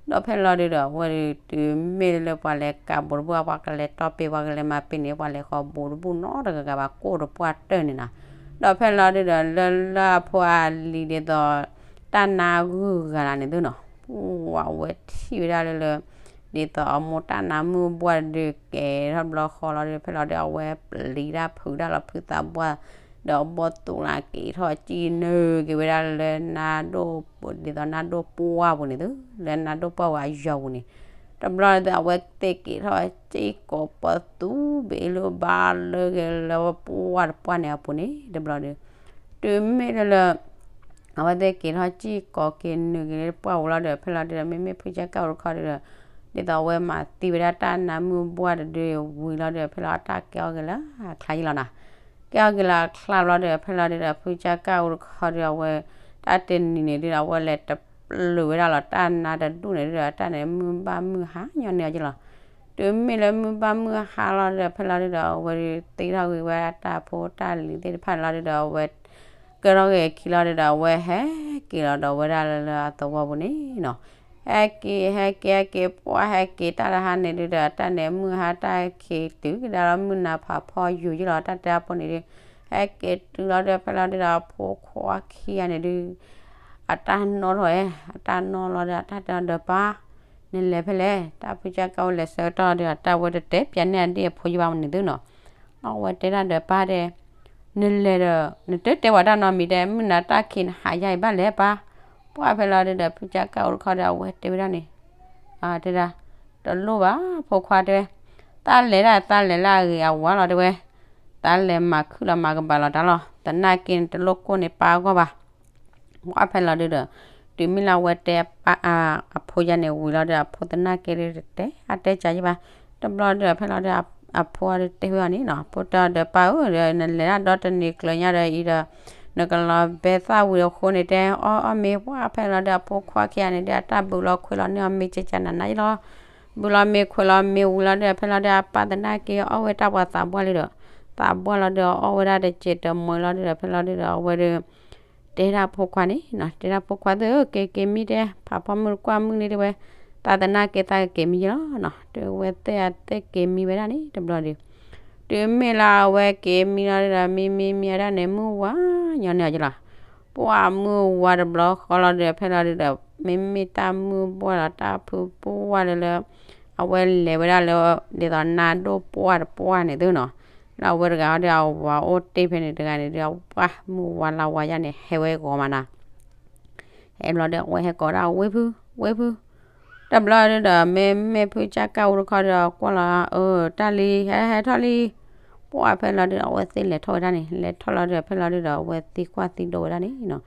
ဒီးဖဲလီၤဒုဒီး အဝဲဒုတုၤမ့ၢ်လၢပှၤလဲၤကးဘူးတဘူၣ် ပှၤကလဲၤတီပ့ၤ ပှၤကလဲၤမၤပ့ၤန့ၣ် ပှၤလဲၤဃီဘူးတဘူၣ်နီတဂၤဂၤဘၣ် ကိၢ်တပှၢ်တၢၢ်န့ၣ်နၤ. ဒီးဖဲလီၤဒုဒီး လၢလၢအဖိအလံၤဒ်သိး တၢ်နါဂုၤဂၤလၢန့ၣ်သုနီၤ ပှၢ်ဝဲထံၣ်ဝဲဒၣ်လၢလၢ ဒ်သိးအမိၢ်တၢ်နါမုၣ်ဘှၢ်ဒုကဲထီၣ်ဘျီဃီလီၤဒု ဖဲလီၤဒု အဝဲပျံၤတၢ်ဖုးတၢ်လီၤဖုးသးပှၢ် ဒီးအဘီၣ်သူးလၢက့ၤထီၣ်ကံၣ်နုာ်က့ၤဝဲဒၣ်လၢနါဒိၣ် ဒ်သိးနါဒိၣ်ပှၢ်ပူၤန့ၣ်သု လၢနါဒိၣ်ပှၢ်ပူၤအယီၤပူၤန့ၣ် တဘျီဒု အဝဲသ့ၣ်က့ၤထီၣ်ကံၣ်ကိးပသူဘ့ၣ်လၢဘၣ်လၢက့ၤလၢပှၢ်တပှၢ်န့ၣ်အပူၤန့ၣ် တဘျီဒု တုၤမ့ၢ်လၢလၢ အဝဲသ့ၣ်က့ၤထီၣ်ကံၣ်ကိးက့ၤနုာ်က့ၤလၢပှၢ်ပူၤလီၤဒီး ဖဲလီၤဒုဒီး မ့မ့ၢ်ဖုကၢ်ကၢ်အိၣ်တခီဒုဒီး ဒ်သိးအဝဲမၤသံဝဲဒၣ်တၢ်နါမုၣ်ဘှၢ်တဒုဝံၤလီၤဒီး ဖဲလီၤအတၢ်ကဲအီၣ်က့ၤလၢအချါယံလီၤနၤ. ကဲအီၣ်က့ၤလၢအချါဘျီဒီး ဖဲလီၤဒုဒီး ဖုကၢ်ကၢ်အိၣ်တခီဒု အဝဲ တၢ်တနံၤန့ၣ်ဒုဒီး အဝဲလဲၤတပျုာ်ဝဲဒၣ်လီၤ တၢ်နါတဒူၣ်န့ၣ်ဒုဒီး တၢ်န့ၣ်မုၢ်ဘၣ်မုၢ်ဟါညီန့ၢ်အီၤက့လီၤ. တုၤမ့ၢ်လၢမုၢ်ဘၣ်မုၢ်ဟါလီၤဒီး ဖဲလီၤဒုဒီး အဝဲဒုးသ့ထီၣ်ဂ့ၤဝဲဒၣ်တၢ်ဖိတၢ်လံၤသ့ၣ်တဖၣ်န့ၣ်လီၤဒုဒီး အဝဲ ကဲထီၣ်ဂ့ၤအခံလီၤဒုဒီး အဝဲဟဲက့ၤလီၤဒီးဝဲဒၣ်လၢလၢအသဝီပူၤန့ၣ်နီၤ. ဟဲက့ၤ ဟဲက့ၤ ဟဲက့ၤ ပှၢ်ဟဲက့ၤတၢ်တဟါန့ၣ်ဒုဒီး တၢ်န့ၣ်မုၢ်ဟါတၢ်ခံးတုၤကဒါလီၤ မုၢ်နၤဖးဖီယူၤယံလီၤ တၢ်တဲအဖိန့ၣ်ဒု ဟဲက့ၤတုၤလီၤဒု ဖဲလီၤဒုဒီး အဖိခွါခံဂၤန့ၣ်ဒု အတၢ်နီၣ်ထီၣ်ဝဲ အတၢ်နီၣ်လီၤဒီး အတၢ်တဲအီၤဒီးပၢ် နလဲၤဖဲလဲၣ် တၢ်ဖုကၢ်ကၢ်အိၣ်လဲၤဆၢကတီၢ်ဒီး အတၢ်ဝဲတတဲပၠးန့ၢ်အဒ့ၣ်အဖိယဘၣ်မနုၤသုနီၤ. အဝဲတဲဒၣ်ဒီးပၢ်တဲ နလဲၤဒီး နတတဲဝဲတၢ်နီတမံၤတဲ မုၢ်နၤတၢ်ခံးနဟးယါအံၤဘၣ်လဲၣ်ပၢ်. ပှၢ်ဖဲလီၤဒုဒီး ဖုကၢ်ကၢ်အိၣ်တခီဒီး အဝဲတဲဝဲဒၣ်န့ၣ် တဲဒၣ် တလိၣ်ဘၣ် ဖိခွါတဲဝဲ သးလဲၤဒၣ်သးလဲၤလၢအဂ့ၤအဝါလီၤတဲဝဲ သးလဲၤမၤခုၣ်လီၤမၤကဘၣ်လီၤတၢ်လီၤ သနာ်က့န့ၣ် တလိၣ်ကိၢ်န့ၢ်ပၢ်အဂီၢ်ဘၣ်. ပှၢ်ဖဲလီၤဒုဒီး တုၤမ့ၢ်လၢအဝဲတဲ အဖိယါန့ၣ်ဝံၤလီၤဒီး အဖိသနာ်က့ဒီးတဲ အတဲကးယဘၣ်, တဘျီဒီးဖဲလီၤဒီး အဖိဒီးတဲဝဲအီၤန့ၣ်နီၤ, ဖိတဲအီၤဒီး ပၢ်ဧၢ, နလဲၤဒၣ်ဒီတနံၤကျၢၤညါဒီးအံၤဒီး နကလီၤဘဲသၣ်ဝံၤအဃိန့ၣ် တဲအီၣ်အီၣ်မ့ၤပှၢ်, ဖဲလီၤဒီးအဖိခွါခံဂၤန့ၣ်ဒီး အတၢ်ဘုးလီၤခွဲးလီၤန့ၢ်အီၤမ့ၤကကနးနးယလီၤ. ဘုးလီၤမ့ၤခွဲးလီၤမ့ၤဝံၤလီၤဒီး ဖဲလီၤဒီး အပၢ်သနာ်က့အီၣ်ဝဲတၢ်ပှၤသးပှၢ်လံဒီး သးပှၢ်လီၤဒီးအီၣ်ဝဲဒၣ်တစဲးတမှဲလီၤဒီး ဖဲလီၤဒီး အဝဲဒီး တဲဒၣ်ဖိခွါန့ၣ်နီၤ, တဲဒၣ်ဖိခွါသ့ၣ်ဧၢ, က့ၤက့ၤမံတဲ, ဖးဖီမုၢ်တကွၢ်မုၢ်န့ၣ်တဲဝဲ, သးသနာ်က့သးကက့ၤမံယလီၤနီၤ, တဲဝဲသ့ၣ်အသ့ၣ်က့ၤမံဝဲဒၣ်န့ၣ် တဘျီဒီး တုၤမ့ၢ်လၢအဝဲက့ၤမံလီၤဒီး မံမံမံဝဲဒၣ်န့ၣ် မုၢ်ဝါညီန့ၣ်အီၤယလီၤ. ပှၢ်မုၢ်ဝါတဘျီဃီလီၤဒီး ဖဲလီၤဒီး မ့မ့ၢ်တၢ်မုၢ်ဘှၢ်လီၤ တၢ်ဖုပှၢ်လၢလၢ အဝဲလဲၤဝဲဒၣ်လၢ ဒ်သိးနါဒိၣ်ပှၢ်တပှၢ်န့ၣ်သုနီၤ, လၢအဝဲတဂၤဒီး အဝၤအိၣ်တ့ၢ်ဖဲန့ၣ်တဂၤန့ၣ်ဒီး ပှၢ်မုၢ်ဝါလါဝါယါန့ၣ် ဟဲဝဲဂီၤမးနၤ ဟဲဘျီဒီး အဝဲဟဲကိးဒၣ် ဝ့ၢ်ဖု, ဝ့ၢ်ဖု, တဘျီဒီး မ့မ့ၢ်ဖုကၢ်ကၢ်အူတခီဒီး ကွၢ်လီၤ, အၢ တၢ်လံ ဟဲ ဟဲထီၣ်လံ, ပှၢ်ဖဲလီၤဒီး အဝဲသ့ၣ်လဲၤထီၣ်ဝဲဒၣ်န့ၣ် လဲၤထီၣ်လီၤဒီး ဖဲလီၤဒီး အဝဲသံကွၢ်သံဒိးဝဲဒၣ်န့ၣ်နီၤ,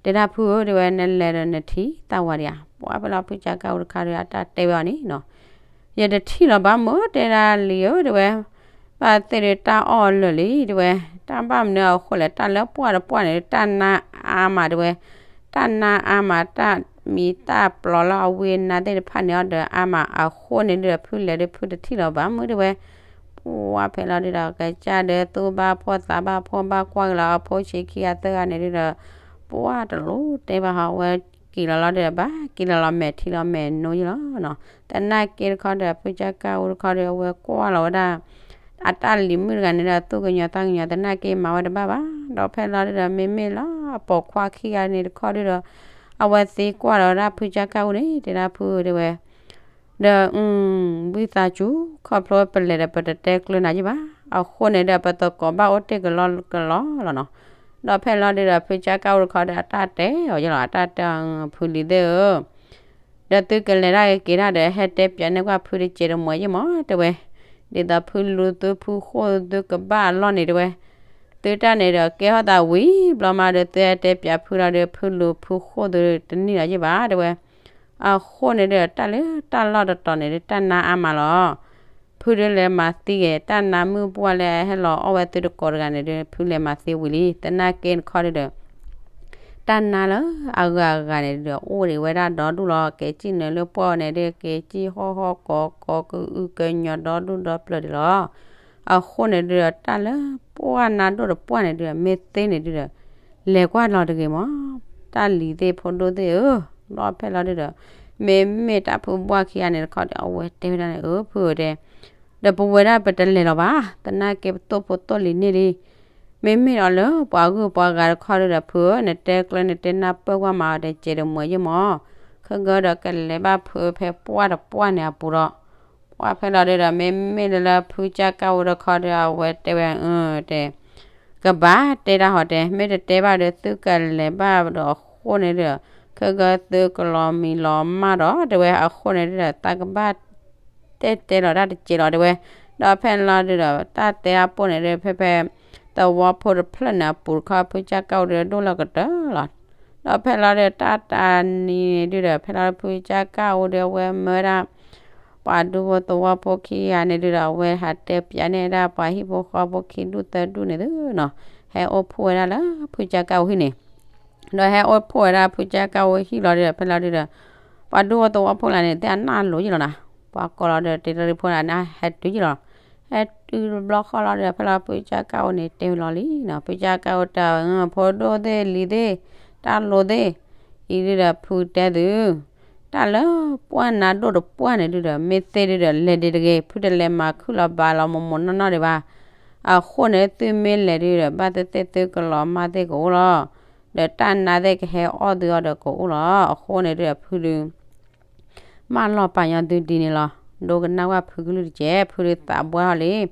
တဲဒၣ်ဖုဧၢ တဲဝဲ နလဲၤဒီးနထံၣ်သၣ်ဝါဒံးဧါ, ပှၢ်ဖဲလီၤဖုကၢ်ကၢ်အူတခီဒီး အတၢ်တဲဝဲအီၤန့ၣ်နီၤ ယတထံၣ်လီၤဘၣ်မုၢ် တဲဒၣ်လံဧၢ တဲဝဲ, ဘၣ်သ့ၣ်ဒီးတၢ်အီၣ်လၢာ်လံ တဲဝဲ, တၢ်ဘၣ်မနုၤအဃိလဲၣ် တၢ်လၢပှၢ်တပှၢ်န့ၣ် တၢ်နါအါမး တဲဝဲ, တၢ်နါအါမး တၢ်မံၤတၢ်ပျီလၢအဝံအနါသ့ၣ်တဖၣ်န့ၣ်အီၤဒီးအါမး အဃိန့ၣ်ဒီး ဖုလဲၤဒီးဖုတထံၣ်လီၤဘၣ်မုၢ် တဲဝဲ, ပှၢ်ဖဲလီၤဒီး ကစၢ်ဒီးသူဘၣ်ဖှီၣ်သးဘၣ်ဖှီၣ် ဘၣ်ကွၢ်က့ၤလီၤအဖိဆံးခံဂၤသၢဂၤန့ၣ်ဒီး ပှၢ်တလိၣ်တဲဘၣ်ဟီ အဝဲက့ၤလီၤလီၤဒီး ဘၣ်က့ၤလီၤလီၤမဲာ်ထံလီၤမဲာ်နိယလီၤနီၤ, သနာ်က့တခီဒီး ဖုကၢ်ကၢ်အူတခီဒီး အဝဲကွၢ်လီၤဝဲဒၣ် အတၢ်လံၤမုၣ်တဂၤန့ၣ်ဒီး သူၣ်ကညီၤသးကညီၤ သနာ်က့မၤဝဲတဘၣ်ဘၣ်, ဒီးဖဲလီၤဒီး မ့မ့ၢ်လၢအပိာ်ခွါခံဂၤန့ၣ်တခီဒီး အဝဲသံကွၢ်လီၤဝဲဒၣ်ဖုကၢ်ကၢ်အူန့ၣ် တဲဒၣ်ဖုတဲဝဲ ဒီး ဝံသးစူၤ ခီဖျိပလဲၤဒီးပတတဲကျၢၤနၤယဘၣ်, အဃိန့ၣ်ဒီး ပသကိးဘၣ်အိၣ်တ့ၢ်ကလီကလီလီၤနီၤ, ဒီးဖဲလီၤဒီး ဖုကၢ်ကၢ်အူတခီဒီး အတၢ်တဲအီၤယလီၤ အတၢ်တဲအီၤ ဖုလံၤသ့ၣ်ဧၢ ဒီးသုကလဲၤဒၣ်က့ၤဒၣ်ဒီး ဟဲတဲပၠးန့ၢ်ကွၢ်ဖုတစဲးတမှဲးယမၢ် တဲဝဲ, ဒ်သိးဖုလူၤသုဖုဃိၣ်သုကဘၣ်အလီၢ်န့ၣ် တဲဝဲ, သုတၢ်န့ၣ်ဒီးကဲထီၣ်သးဝံၤဘျီမးဒီး သုဟဲတဲပၠးဖုလီၤဒီး ဖုလူၤဖုဃိၣ်သုတန့ၢ်လီၤယဘၣ် တဲဝဲ, အဃိန့ၣ်ဒီး တၢ်လၢတၢ်လီၢ်တတီၤန့ၣ်ဒီး တၢ်နါအါမးလီၤ. ဖုဒုးလဲၤမၤသံဂ့ၤ တၢ်နါမုၢ်ပှၢ်လၢအဟဲလီၤအီၣ်ဝဲသုတကိးတဂၤန့ၣ်ဒီး ဖုလဲၤမၤသံဝံၤလံ. သနာ်က့တခီဒီး တၢ်နါလၢအဂၤအဂၤန့ၣ်ဒီး အိၣ်ဒံးဝဲဒၣ်ဒီဒူၣ်လီၤ. က့ၤစံၣ်နုာ်လၢပှၢ်န့ၣ်ဒီး က့ၤစံၣ်ဟီၣ်ဟီၣ်ကီကီ ကအုကညီဒီဒူၣ်ဒီပျၢၤဒံးလီၤ. အဃိန့ၣ်ဒီး တၢ်လၢပှၢ်နါဒိၣ်တပှၢ်န့ၣ်ဒီး မ့ၢ်သ့န့ၣ်ဒီး လဲၤကွၢ်လီၤတဂ့ၤမး. တၢ်လံၤသ့ၣ်ဖိဒိၣ်သ့ၣ်ဧၢ, ဒီးဖဲလီၤဒုဒီး မ့မ့ၢ်တၢ်ဖုဘှၢ်ခံဂၤန့ၣ်တခီဒီး အဝဲတဲဝဲဒၣ်န့ၣ် အၢ ဖုဧၢတဲ ဒီးပဝဲဒၣ်ပတလဲၤလီၤဘၣ်. သနာ်က့ပသိၣ်ဖိသိၣ်လံၤန့ၢ်လံ. မ့မ့ၢ်ဒီးလၢပှၤဂုၤပှၤဂၤတခီဒုဒီး ဖုဧၢ နတဲကျၢၤနတဲနၢ်ပၢၢ်ကွၢ်မး တစဲးတမှဲးယမၢ်. ခဲကဒီးကလဲၤဘၣ်ဖုဖဲပှၢ်တပှၢ်န့ၣ်အပူၤဒီး ပှၢ်ဖဲလီၤဒုဒီး မ့မ့ၢ်လၢဖုကၢ်ကၢ်အူတခီဒီး အဝဲတဲဝဲ အၢ တဲ ကဘၣ်တဲတၢ်ဟီတဲ မ့ၢ်တတဲဘၣ်ဒီး သုကလဲၤဘၣ်ဒီးအဃိန့ၣ်ဒီး ခဲကဒီးသုကလီၤမံလီၤမၢ်ဒီး တဲဝဲ အဃိန့ၣ်ဒီး တၢ်ကဘၣ်တဲတဲလီၤတၢ်တစဲးလီၤတဲဝဲ. ဒီးဖဲလီၤဒုဒီး တၢ်တဲအပိၢ်န့ၣ်ဒီး ဖဲဖဲ သဝီဖိတဖျၢၣ်န့ၣ်အပူၤတခီ ဖုကၢ်ကၢ်အူဒီးဒိၣ်လီၤကတၢၢ်လီၤ. ဒီးဖဲလီၤဒုဒီး တၢ်တနံၤန့ၣ်ဒုဒီး ဖဲလီၤဒုဒီး ဖုကၢ်ကၢ်အူဒီး အဝဲမၢဝဲဒၣ် ပှၤဒူဖိသဝီဖိခံဂၤန့ၣ်ဒုဒီး အဝဲဟးတဲပၠးန့ၢ်ဝဲဒၣ်ပှၤဟံၣ်ဖိဃီဖိခံဒူၣ်သၢဒူၣ်န့ၣ်သုနီၤ, ဟဲအိၣ်ဖှိၣ်ဝဲဒၣ်လၢဖုကၢ်ကၢ်အူဟံၣ်န့ၣ် ဒီးဟဲအိၣ်ဖှိၣ်ဝဲဒၣ်ဖုကၢ်ကၢ်အူဟံၣ်လီၤဒုဒီး ဖဲလီၤဒုဒီး ပှၤဒူဖိသဝီဖိလၢန့ၣ် သ့ၣ်အနၢ်လိၤယလီၤနၤ, ပှၤကိးလီၤဒီး တ့တရံဖိနၤ ဟဲတုၤယလီၤ. ဟဲတုၤတဘျီဃီလီၤဒီး ဖဲလီၤဖုကၢ်ကၢ်အူန့ၣ် တဲဝဲလီၤလံနီၤ, ဖုကၢ်ကၢ်အူတဲ ဖိဒိၣ်သ့ၣ်လံၤသ့ၣ် တၢ်လိၤသ့ၣ် အံၤဒုဒီး ဖုတဲသု တၢ်လၢပှၢ်နါဒိၣ်တပှၢ်န့ၣ်ဒုဒီး မ့ၢ်သ့ဒုဒီး လဲၤဒံးတဂ့ၤ, ဖုတလဲၤမၤခုၣ်လီၤဘၣ်လီၤမိၢ်မိၢ်နီၢ်နီၢ်ဒံးဘၣ်. အဃိန့ၣ် သုမ့ၢ်လဲၤဒုဒီး ဘၣ်သ့ၣ်သ့ၣ်သုကလီၤမၢ်သ့ၣ်ကအိၣ်လီၤ. ဒီးတၢ်နါသ့ၣ်ကဟဲအီၣ်သုအီၤဒီးကအိၣ်လီၤ. အဃိန့ၣ်ဒုဒီး ဖုဒု မၢလီၤပာ်ညီသုဒ်န့ၣ်လီၤ. ဒိကနၣ်ဝဲဖုကလုၢ်တက့ၢ်, ဖုဒုသးဘှၢ်ထီၣ်လံ.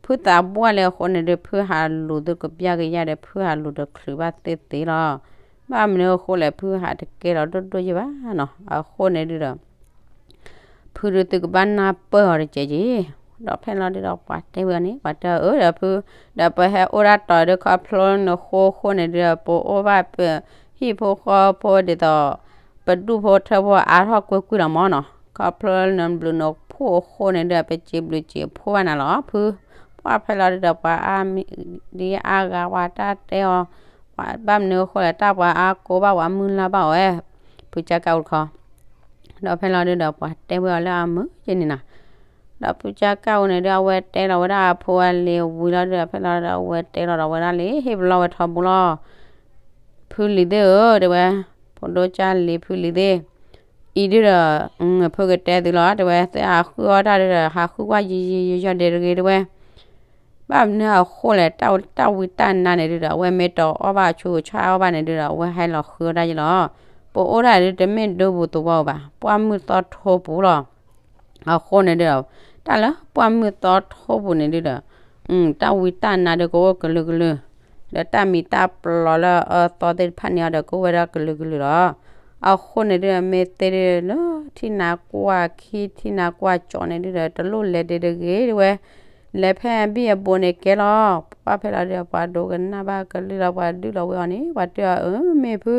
ဖုသးဘှၢ်လံအဃိန့ၣ်ဒု ဖုဟးလူၤသုကပျၢ်ကယၤဒီး ဖုဟးလူၤတချုးဘၣ်သ့ၣ်သ့ၣ်လီၤ. ဘၣ်မနုၤအဃိလဲၣ် ဖုဟးတကဲလီၤဒိၣ်ဒိၣ်ယဲၢ်ဘၣ်နီၤ. အဃိန့ၣ်ဒုဒီး ဖုဒုသုကဘၣ်နၢ်ပၢၢ်အီၤတက့ၢ်က့ၢ်. ဒီးဖဲလီၤဒုဒီး ပှၤတဲဝဲန့ၣ် ပှၤတဲအၢဒီးဖု, ဒီးပဟဲအိၣ်ဒၣ်တီၤဒုခီဖျိနဃိအဃိန့ၣ်ဒုဒီး ပအိၣ်ဘၣ်ပဟံၣ်ဖိဃီဖိဒ်သိး ပဒူၣ်ဖိထၢဖိအါထီၣ်ကွ့ၢ်ကွ့ၢ်လီၤမၢ်နီၤ. ခီဖျိလၢနဘျုးနဖှိၣ်အဃိန့ၣ်ဒီး ပစံးဘျုးစံးဖှိၣ်ဘၣ်နၤလီၤ. ဖု ပှၢ်ဖဲလီၤဒုဒီး ပှၤအါမံၤ ဒ်အါဂၤ ပှၤတၢ်တဲအီၤ, ဘၣ်မနုၤအဃိလဲၣ် တၢ်ပှၤအါကိးဘၣ် ပှၤမုၢ်လၢ်ဘၣ်အီၤဝဲ, ဖုကၠၢ်ကၣ်အိၣ်တခီ ဒီးဖဲလီၤဒုဒီး ပှၤတဲဝဲအီၤလၢအမုာ်ယဲန့ၣ်နၤ. ဒီးဖုကၠၢ်ကၣ်အိၣ်န့ၣ်ဒီး အဝဲတဲလီၤဝဲဒၣ်အဖိအလံၤဝံၤလီၤဒုဒီး ဖဲလီၤဒုဒီး အဝဲတဲလီၤဒီးဝဲဒၣ်လံ ဟ့ၣ်ပလီၢ်ဝဲထီဘိလီၤ. ဖုလံၤသ့ၣ်ဧၢ တဲဝဲ, ဖိဒိၣ်ကၢ်လံၤ ဖုလံၤသ့ၣ်, အံၤဒုဒီး ဖုကတဲသုလီၤ တဲဝဲ, သုဟးဃုအီၣ်တၢ်ဒုဒီး ဟးဃုကွၢ်ယံာ်ယံာ်ယီၤယီၤဒဲးတဂ့ၤ တဲဝဲ. ဘၣ်မနုၤအဃိလဲၣ် တၢ်ဝံတၢ်နါန့ၣ်ဒုဒီး အဝဲမ့ၢ်တအီၣ်ဘၣ်ဆူးဆါအီၣ်ဘၣ်န့ၣ်ဒုဒီး အဝဲဟဲလီၤဃုအီၣ်တၢ်ယလီၤ. ပအိၣ်ဒၣ်ဒု တမ့ၢ်ဒိပူၤသဝီဘၣ်, ပှၢ်မုၢ်သီထိပူၤလီၤ. အဃိန့ၣ်ဒုဒီး တၢ်လၢပှၢ်မုၢ်သီထိပူၤန့ၣ်ဒုဒီး တၢ်ဝံတၢ်နါဒုကအိၣ်ကလုာ်ကလုာ်, ဒီးတၢ်မံၤတၢ်ပျီလၢအအၢသီသ့ၣ်တဖၣ်န့ၣ်အီၤဒီး ကအိၣ်ဝဲဒၣ်ကလုာ်ကလုာ်လီၤ. အဃိန့ၣ်ဒုဒီး မ့ၢ်သ့ဒုလၢထံနါကွၢ်ခံ ထံနါကွၢ်ကၠီန့ၣ်ဒုဒီး တလိၣ်လဲၤဒံးတဂ့ၤ တဲဝဲ. လဲၤဖဲအဘံၣ်အဘိန့ၣ်ကဲလီၤ. ပှၢ်ဖဲလီၤဒုဒီး ပှၤဒိကနၣ်ဘၣ်ကလုၢ်လီၤ ပှၤဒုးလီၤဝဲအီၤန့ၣ် ပှၤတဲအီၤ အၢ မ့ၢ်ဖု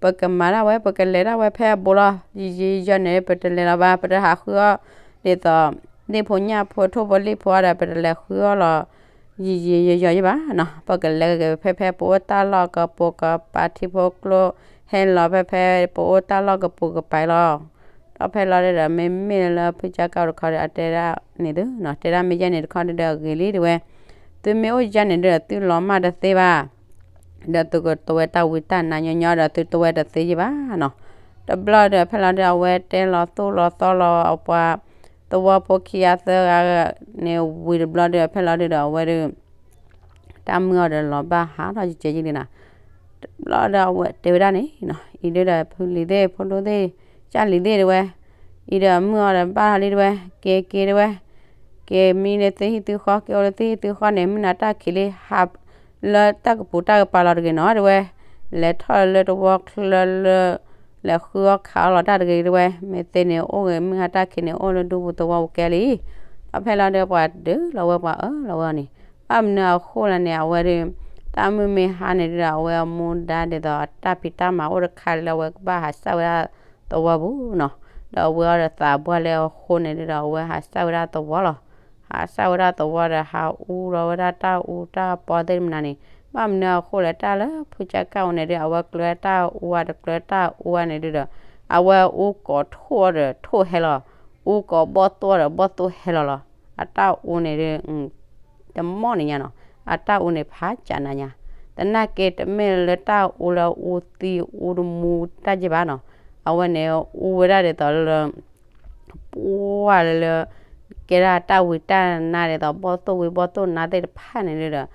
ပကမၤဒၣ်ဝဲ ပကလဲၤဒၣ်ဝဲဖဲအဘိလီၤ. ယံာ်ယံာ်ယီၤန့ၣ် ပတလဲၤလီၤဘၣ်, ပတဟးဃုအီၣ်ဒ်သိး ဒ့ၣ်ဖိညၣ်ဖိထိၣ်ဖိလံၣ်ဖိအီၤဒီး ပတလဲၤဃုအီၣ်လီၤ ယံာ်ယံာ်ယီၤယီၤယဘၣ်နီၤ. ပကလဲၤက့ၤဖဲဖဲပအိၣ်တၢ်လီၢ်ကပိာ်ကပၤ ထံဖိကျိ ဟဲလီၤဖဲဖဲပအိၣ်တၢ်လီၢ်ကပိာ်ကပၤလီၤ. ဒီးဖဲလီၤဒုဒီး မ့မ့ၢ်လၢဖုကၠၢ်ကၣ်အိၣ်တခီဒီး အတဲဒၣ်န့ၣ်သုနီၤ, တဲဒၣ်မ့ၢ်ယဲန့ၣ်တခီဒုဒီး အဂ့ၤလံ တဲဝဲ. သုမ့ၢ်အိၣ်ယဲန့ၣ်ဒုဒီး သုလီၤမၢ်တသ့ဘၣ် ဒီးသုကတဝဲတၢ်ဝံတၢ်နါညီညီဒီး သုတဝဲတသ့ယဘၣ်နီၤ. တဘျီဒီး ဖဲလီၤဒု အဝဲတဲလီၤသိၣ်လီၤသီလီၤ အပှၤသဝီဖိခံဂၤသၢဂၤန့ၣ်ဝံၤတဘျီဒီး ဖဲလီၤဒုဒီး အဝဲဒု တၢ်မုၢ်အီၤဒီးလီၤဘၣ်ဟးထီၣ်ကကဲယံၤလံနီၤ. တဘျီဒီး အဝဲတဲဝဲဒၣ်န့ၣ်နီၤ, အံၤဒုဒီး ဖုလံၤသ့ၣ် ဖိဒိၣ်သ့ၣ် ကၢ်လံၤသ့ၣ် တဲဝဲ, အံၤဒီးအမုၢ်အီၤဒီးဘၣ်ထီၣ်လံ တဲဝဲ, က့ၤက့ၤ တဲဝဲ, က့ၤမံလၢသုဟံၣ်သုဃီ က့ၤအိၣ်လၢသုဟံၣ်သုဃီန့ၣ် မုၢ်နၤတၢ်ခံးလံ ဟး လၢတၢ်ကပူၤတၢ်ကပၤလီၤတဂ့ၤနီၤ တဲဝဲ, လဲၤထီၣ်လၢတဝီချၢလၢ လဲၤဃုအီၣ်ခးအီၣ်လီၤတၢ်တဂ့ၤ တဲဝဲ, မ့ၢ်သ့န့ၣ်အိၣ်ဂ့ၤ မုၢ်ဟါတၢ်ခံးန့ၣ် အိၣ်လၢဒူပူၤသဝီပူၤကဲလံ. ဒီးဖဲလီၤဒု ပှၤဒုးလီၤဝဲ ပှၤအၢလီၤဝဲအီၤန့ၣ်, ဘၣ်မနုၤအဃိလဲၣ်န့ၣ် အဝဲဒု တၢ်မုၢ်မ့ၢ်ဟါန့ၣ်ဒုဒီး အဝဲအမူဒါဒ်သိး တၢ်ဖံးတၢ်မၤအိၣ်တခါလၢ အဝဲကဘၣ်ဟးစၢ်ဝဲဒၣ်သဝီပူၤနီၤ, ဒီးအဝဲအီၤဒီးသးပှၢ်လၢအဃိန့ၣ်ဒုဒီး အဝဲဟးစၢ်ဝဲဒၣ်သဝီလီၤ. ဟးစၢ်ဝဲဒၣ်သဝီဒီး ဟးအူလီၤဝဲဒၣ်တၢ်အူတၢ်ပီသ့ၣ်တဖၣ်န့ၣ်, ဘၣ်မနုၤအဃိလဲၣ် တၢ်လၢဖုကၠၢ်ကၣ်အိၣ်န့ၣ်ဒု အဝဲကျၢၤတၢ်အူဝဲ တကျၢၤတၢ်အူဝဲန့ၣ်ဒုဒီး အဝဲအူကိးထိၣ်အီၤဒီးထိၣ်ဟဲလီၤ, အူကိးဘီၣ်သိၣ်ဒီးဘီၣ်သိၣ်ဟဲလီၤလီၤ. အတၢ်အူန့ၣ်ဒု တမီၣ်န့ၣ်ညါနီၤ, အတၢ်အူန့ၣ်ဖးကၠးနၤညါ, သနာ်က့တမ့ၢ်လၢတၢ်အူလၢအူသံအူတမူတၢ်က့ဘၣ်နီၤ, အဝဲန့ၣ်အူဝဲဒၣ်ဒ်သိးလၢ ပှၢ်လၢလၢ ကဲဒၣ်တၢ်ဝံတၢ်နါဒ်သိး ဘီၣ်သိၣ်ဝံဘီၣ်သိၣ်နါသ့ၣ်တဖၣ်န့ၣ်ဒုဒီး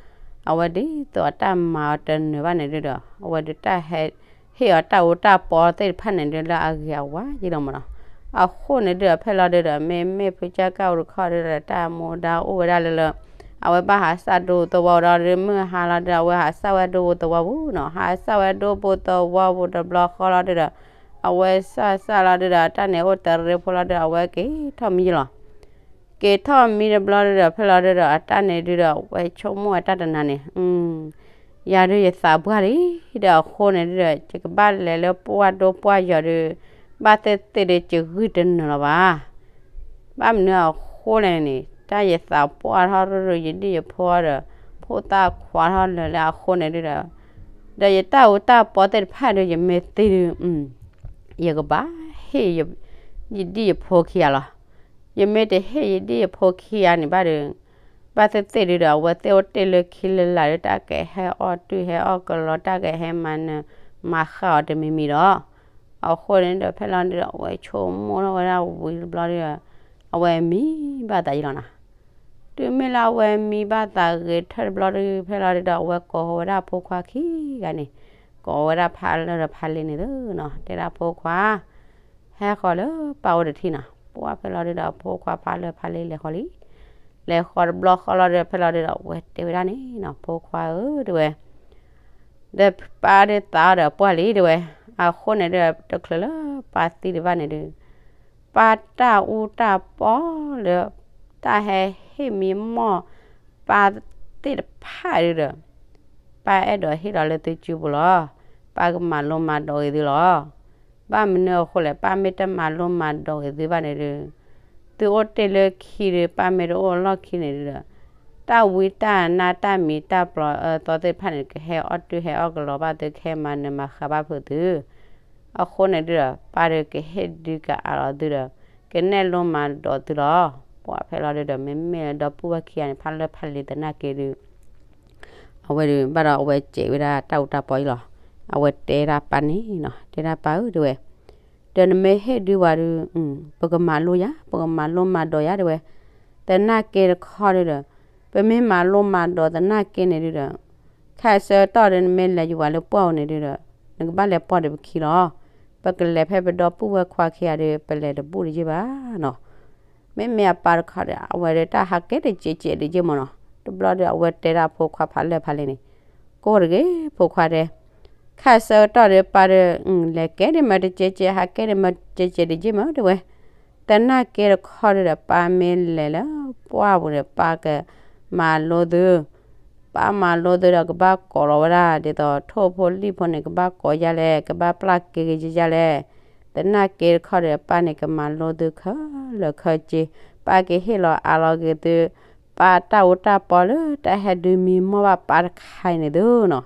အဝဲဒ်သိးအတၢ်မၤအီၤတနၢၤဘၣ်န့ၣ်ဒုဒီး အဝဲဒုတၢ်ဟဲ ဟ့ၣ်အီၤတၢ်အူတၢ်ပီသ့ၣ်တဖၣ်န့ၣ်ဒုလၢအဂ့ၤအဝါယံလီၤမးနီၤ. အဃိန့ၣ်ဒုဒီး ဖဲလီၤဒုဒီး မ့မ့ၢ်ဖုကၠၢ်ကၣ်အိၣ်တခီဒုဒီး တၢ်မူဒါအိၣ်ဝဲဒၣ်လၢလၢ အဝဲဘၣ်ဟးစၢ်ဒူသဝီဒီး မုၢ်ဟါလီၤဒု အဝဲဟးစၢ်ဝဲဒူပူၤသဝီပူၤနီၤ, ဟးစၢ်ဝဲဒူပူၤသဝီပူၤတဘျီဃီလီၤဒုဒီး အဝဲစၢ်စၢ်လီၤဒုဒီး အတၢ်န့ၣ်အိၣ်တရ့ဖိလီၤဒုဒီး အဝဲက့ၤထီၣ်မံလီၤ. က့ၤထီၣ်မံတဘျီဒုဒီး ဖဲလီၤဒုဒီး အတၢ်န့ၣ်ဒုဒီး အဝဲဆိကမိၣ်အတၢ်တနၤန့ၣ် ယၤဒုယသးပှၢ်လံ, ဒီးအဃိန့ၣ်ဒုဒီး ယကဘၣ်လဲၤလၢပှၢ်ဒိပှၢ်ယီၤဒု ဘၣ်သ့ၣ်သ့ၣ်ဒု ယဂံၢ်တနုာ်လီၤဘၣ်. ဘၣ်မနုၤအဃိလဲၣ်န့ၣ် တၢ်ယသးပှၢ်ထီၣ်ရူၢ်ရူၢ် ယဒံၣ်ယဖိဒီး ဖိသၣ်ခွါထီၣ်လၢာ်လၢအဃိန့ၣ်ဒုဒီး ဒီးယတၢ်အူတၢ်ပီသ့ၣ်တဖၣ်ဒု ယမ့ၢ်သံဒု ယကဘၣ်ဟ့ၣ်ယဒံၣ်ယဖိခံဂၤလီၤ. ယမ့ၢ်တဟ့ၣ်ယဒံၣ်ယဖိခံဂၤန့ၣ်ဘၣ်ဒီး ဘၣ်သ့ၣ်သ့ၣ်ဒုဒီး အဝဲသ့ၣ်အိၣ်တ့ၢ်လၢခံလၢလာ်ဒီး တၢ်ကဟဲအီၣ်တုၤဟဲအီၣ်ကလီ တၢ်ကဟဲမၤနၢၤမၤဃၣ်အီၤတမံၤမံၤဒီး အဃိန့ၣ်ဒီး ဖဲလီၤဒုဒီး အဝဲဆိကမိၣ်ထီၣ်ဝဲဒၣ်ဝံၤတဘျီဒီး အဝဲမံဘၣ်သးယံလီၤနီၤ. တုၤမ့ၢ်လၢအဝဲမံဘၣ်သးဂ့ၤထၢၣ်တဘျီဒီး ဖဲလီၤဒုဒီး အဝဲကိးဝဲဒၣ်ဖိခွါခံဂၤန့ၣ်, ကိးဝဲဒၣ်ဖးလၢာ်ဒီးဖးလ့န့ၣ်သုနီၤ, တဲဒၣ်ဖိခွါ ဟဲဃီၤလၢပၢ်အိၣ်တထံၣ်နီၤ. ပှၢ်ဖဲလီၤဒုဒီး ဖိခွါဖးလၢာ်ဖးလ့လဲၤဃီၤလံ. လဲၤဃီၤတဘျီဃီလီၤဒီး ဖဲလီၤဒုဒီး အဝဲတဲဝဲဒၣ်န့ၣ်နီၤ, ဖိခွါဧၢ တဲဝဲ ဒီးပၢ်ဒုးသးအီၤဒီးပှၢ်လံ တဲဝဲ, အဃိန့ၣ်ဒုဒီး တချုးလၢပၢ်သံတဘၣ်န့ၣ်ဒု ပၢ်တၢ်အူတၢ်ပီလၢ တၢ်ဟဲဟ့ၣ်မံမီၢ်ပၢ်သ့ၣ်တဖၣ်ဒုဒီး ပၢ်အဲၣ်ဒိးဟ့ၣ်လီၤလၢသုစုပူၤလီၤ. ပၢ်ကမၤလိမၤဒိးဂ့ၤသုလီၤ. ဘၣ်မနုၤအဃိလဲၣ်, ပၢ်မ့ၢ်တမၤလိမၤဒိးက့ၤသုဘၣ်န့ၣ်ဒုး, သုအိၣ်တ့ၢ်လၢခံဒီး ပၢ်မ့ၢ်တအိၣ်အလီၢ်ခံန့ၣ်ဒုးဒီး, တၢ်ဝံတၢ်နါတၢ်မံၤတၢ်ပျီအၢသီသ့ၣ်တဖၣ်န့ၣ် ကဟဲအီၣ်တုၢ်ဟဲအီၣ်ကလီဘၣ်သု, ကဟဲမၤနၢၤမၤဃါဘၣ်ဖုးသု. အဃိန့ၣ်ဒုးဒီး ပၢ်ဒုးကဟ့ၣ်ဒုးကအးလီၤသုဒီး ကနဲၣ်လိမၤဒိးသုလီၤ. ပှၤဖဲလီၤဒုးဒီး မ့မ့ၢ်လၢဒီပုၢ်ဝဲၢ်ခံဂၤန့ၣ် ဖးလၢဖးလ့ၤသနာ်က့ဒုး အဝဲဒုး ဘၣ်ဒီးအဝဲစဲးဝဲဒၣ်တၢ်အူတၢ်ပီအံၤလီၤ. အဝဲတဲဒၣ်ပၢ်န့ၣ်နီၤ, တဲဒၣ်ပၢ်ဧၢ တဲဝဲ, ဒီးနမ့ၢ်ဟ့ၣ်ဒုးဝဲဒုး ပကမၤလိယၤ, ပကမၤလိမၤဒိးယၤ တဲဝဲ. သနာ်က့တခီဒုးဒီး ပမ့ၢ်မၤလိမၤဒိးသနာ်က့န့ၣ်ဒုးဒီး ခဲအံၤဆၢကတီၢ်ဒီး နမ့ၢ်လဲၤယဝၤလၢပှၢ်ဧိၤန့ၣ်ဒုးဒီး နကဘၣ်လဲၤပိာ်ဒီးပခံလီၤ. ပကလဲၤဖဲပဒီပုၢ်ဝဲၢ်ခွါခံဂၤဒီး ပလဲၤတဘူၣ်တယ့ၢ်ဘၣ်နီၤ. မ့မ့ၢ်အပၢ်တခီဒီး အဝဲဒီးတၢ်ဟးကဲတစဲးစဲးတယ့ၢ်မးနီၤ. တဘျီဒီး အဝဲတဲဒၣ်ဖိခွါဖးလၢာ်ဖးလ့ၤန့ၣ်, ကိၢ်တဂ့ၤ ဖိခွါတဲ, ခဲအံၤဆၢကတီၢ်ဒီး ပၢ်ဒီး လဲၤကဲဒ်မ့ၢ်တစဲးစဲး ဟးကဲဒ်မ့ၢ်တစဲးစဲးတယ့ၢ်မး တဲဝဲ. သနာ်က့တခီဒုးဒီး ပၢ်မ့ၢ်လဲၤလၢပှၢ်ပူၤဒီး ပၢ်ကမၤလိသု ပၢ်မၤလိသုဒီး ကဘၣ်ကိးလီၤဝဲဒၣ် ဒ်သိးထိၣ်ဖိလံၣ်ဖိန့ၣ် ကဘၣ်ကိးယၤလဲၣ်, ကဘၣ်ပျၢ်က့ၤက့ၤယၤလဲၣ်. သနာ်က့တခီဒီး ပၢ်န့ၣ်ကမၤလိသုခဲလၢာ်ခဲဆ့, ပၢ်ကဟ့ၣ်လီၤအးလီၤက့ၤသု ပၢ်တၢ်အူတၢ်ပီလၢတၢ်ဟဲဒုးမံမီၢ်ဘၣ်ပၢ်တခါအံၤန့ၣ်သုနီၤ.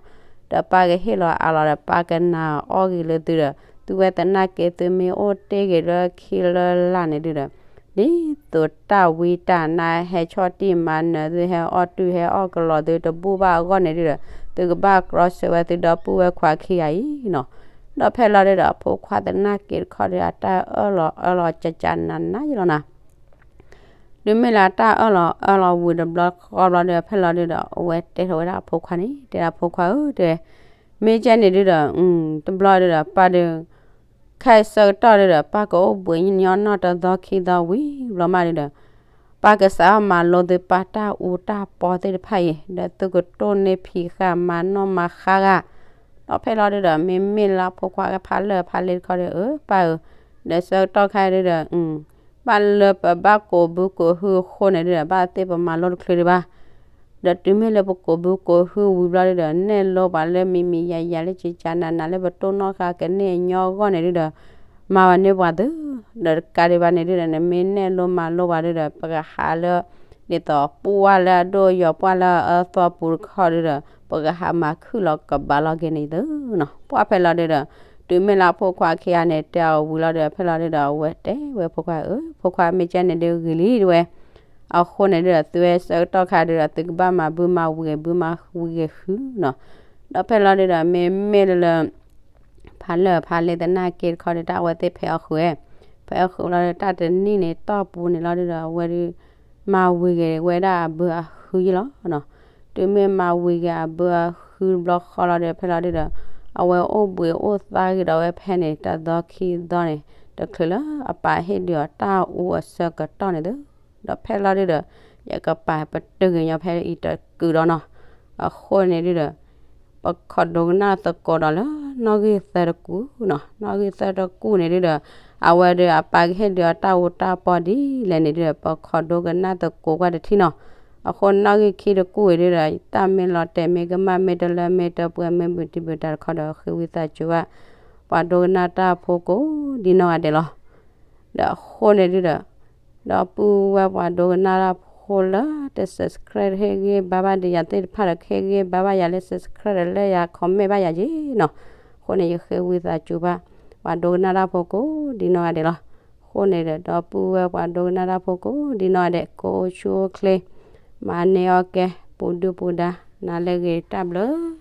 ဒီးပၢ်ကဟ့ၣ်လီၤအးလီၤဒီး ပၢ်ကနာ်အီၣ်ဂ့ၤလၢသုဒီး သုဝဲသနာ်က့ သုမ့ၢ်အိၣ်တ့ၢ်ဂ့ၤလၢခံလၢလာ်န့ၣ်ဒုးဒီး ဒ်သိးတၢ်ဝံတၢ်နါဟဲဆီၣ်တံၢ်မၤနၢၤသု ဟဲအီၣ်တုၢ်ဟဲအီၣ်ကလီသု တဘူၣ်ဘၣ်အဂီၢ်န့ၣ်ဒုးဒီး သုကဘၣ်ကြီဆှၢဝဲသုဒီပုၢ်ဝဲၢ်ခွါခံဂၤအံၤနီၤ. ဒီးဖဲလီၤဒုးဒီး အဖိခွါသနာ်က့တခီဒီး အတၢ်အၢၣ်လီၤအၢၣ်လီၤကၠးကၠးနးနးယလီၤနၤ. တုၤမ့ၢ်လၢအတၢ်အၢၣ်လီၤအၢၣ်လီၤဝံၤတဘျီဃီဘျီဒီး ဖဲလီၤဒုးဒီး အဝဲတဲထီၣ်ဝဲဒၣ်အဖိခွါန့ၣ် တဲဒၣ်ဖိခွါဧၢ တဲဝဲ, မ့ၢ်ကဲန့ၣ်ဒုးဒီး တဘျီဒုးဒီး ပၢ်ဒုး ခဲအံၤဆၢကတီၢ်ဒုးဒီး ပၢ်ကအိၣ်ဘှံးညီနီၢ်တသီခံသီဝံၤဘျီမးဒုးဒီး ပၢ်ကစးထီၣ်မၤလိသုပၢ်တၢ်အူတၢ်ပီသ့ၣ်တဖၣ်အံၤ ဒီးသုကတိၢ်န့ၢ်ဖံးဃာ်မၤနီၣ်မၤဃါဂၤ. ဒီးဖဲလီၤဒုးဒီး မ့မ့ၢ်လၢအဖိခွါဖးလၢာ်ဖးလ့ၤတခီဒီး အၢ ပၢ်ဧၢ, ဒီးဆၢကတီၢ်ခါဒုးဒီး ဘၣ်လၢပဘၣ်ကိးဘုကိးဟုအဃိန့ၣ်ဒုးဒီး ဘၣ်သ့ၣ်ပမၤလိတချုးဒံးဘၣ်. ဒီးတုၤမ့ၢ်လၢပကိးဘုကိးဟုဝံၤဘျီဒုးဒီး နဲၣ်လိပှၤလၢမံၤမံၤယၤယၤလၢကၠးကၠးနးနးလၢပတိၢ်နီၣ်ဃာ် ကန့ၢ်အညီအဂီၢ်န့ၣ်ဒုးဒီး မၤဝဲန့ၢ်ပှၤသု, ဒီးတကးဒံးဘၣ်န့ၣ်ဒုးဒီး နမ့ၢ်နဲၣ်လိမၤလိပှၤဒုးဒီး ပကဟးလၢ ဒ်သိးပှၢ်လၢအဒိၣ်ယီၤပှၢ်လၢအအၢသီပူၤတခီဒုးဒီး ပကဟးမၤခုၣ်လီၤကဘၣ်လီၤက့ၤန့ၣ်သုနီၤ. ပှၢ်ဖဲလီၤဒုးဒီး တုၤမ့ၢ်လၢအဖိခွါခံဂၤန့ၣ် တဲအီၤဝံၤလီၤဒုးဒီး ဖဲလီၤဒုးဒီး အဝဲတဲဝဲဖိခွါဧၢ, ဖိခွါမ့ၢ်ကဲန့ၣ်ဒုးဂ့ၤလံ တဲဝဲ. အဃိန့ၣ်ဒုးဒီး သုဝဲဆၢကတီၢ်ခါဒုးဒီး သုကဘၣ်မၤဘုမၤဝံၤဂ့ၤ ဘုမၤဝံၤဂ့ၤဃုနီၤ. ဒီးဖဲလီၤဒုးဒီး မ့မ့ၢ်လၢ ဖးလၢာ်ဖးလ့ၤသနာ်က့တခီဒုး တၢ်အဝဲသ့ၣ်ဖဲးအီၣ်ဃုာ်ဝဲ, ဖဲးအီၣ်ဃုာ်လီၤဒုး တၢ်တနံၣ်န့ၣ် တီၢ်ပူၤန့ၣ်လီၤဒုးဒီး အဝဲဒုး မၤဝံၤဂ့ၤဝဲဒၣ်အဘုအဟုယ့ၢ်လီၤနီၤ. တုၤမ့ၢ်မၤဝံၤဂ့ၤအဘုအဟုတဘျီဃီလီၤဒုး ဖဲလီၤဒုးဒီး အဝဲအိၣ်ဘှံးအိၣ်သါဂ့ၤဒီးဝဲဖဲန့ၣ် တသီခံသီန့ၣ် တချုးလၢအပၢ်ဟ့ၣ်ဒုးအီၤတၢ်အူအဆၢကတီၢ်န့ၣ်သု ဒီးဖဲလီၤဒုးဒီး ယကပာ်ပတုာ်က့ၤညီဖဲအံၤတကုာ်ဒီးနီၤ. အဃိန့ၣ်ဒုးဒီး ပခိးဒိကနၣ်သကိးဒီးလၢ နီၣ်ဂံၢ်သၢတကူၣ်နီၤ, နီၣ်ဂံၢ်သၢတကူၣ်န့ၣ်ဒုးဒီး အဝဲဒီးအပၢ်ကဟ့ၣ်ဒုးအီၤတၢ်အူတၢ်ပီဒ်လဲၣ်န့ၣ်ဒုးဒီး ပခိးဒိကနၣ်သကိးကွၢ်တထံၣ်နီၤ. အဃိနီၣ်ဂံၢ်ခံတကူၣ်အံၤဒုးဒီး တၢ်မ့ၢ်လီၤတဲာ်မ့ၢ်ကမၣ်မ့ၢ်တလၢမ့ၢ်တပှဲၤမ့ၢ်ဘူးတံၢ်ဘူးတၢ်တခီဒီး ဃ့ဝံသးစူၤဘၣ် ပှၤဒိကနၣ်တၢ်ဖိကိးဒ်နီၢ်ဂၤဒဲးလီၤ. ဒီးအဃိန့ၣ်ဒုးဒီး ဒီပုၢ်ဝဲၢ်ပှၤဒိကနၣ်တၢ်ဖိလၢတ subscribe ဟ့ၣ်ဂံၢ်ဘါဘၣ်ဒီးယၤသ့ၣ်တဖၣ်ဒီး ကဟ့ၣ်ဂံၢ်ဘါဘၣ်ယၤလၢ subscribe ဒီးလၢယၤ comment ဘၣ်ယၤယ့ၢ်နီၤ. အဃိန့ၣ် ယဃ့ဝံသးစူၤဘၣ် ပှၤဒိကနၣ်တၢ်ဖိကိးဒ်နီၢ်ဂၤဒဲးလီၤ. အဃိန့ၣ်ဒီး ဒီပုၢ်ဝဲၢ်ပှၤဒိကနၣ်တၢ်ဖိကိးဒ်နီၢ်ဂၤဒဲး ကအိၣ်ဆူၣ်အိၣ်ချ့ မၤန့ၢ်အီၣ်ကဲ ပူၤဒုၣ်ပူၤဒါ နၤလၢအဂ့ၤတၢ်ဘျုး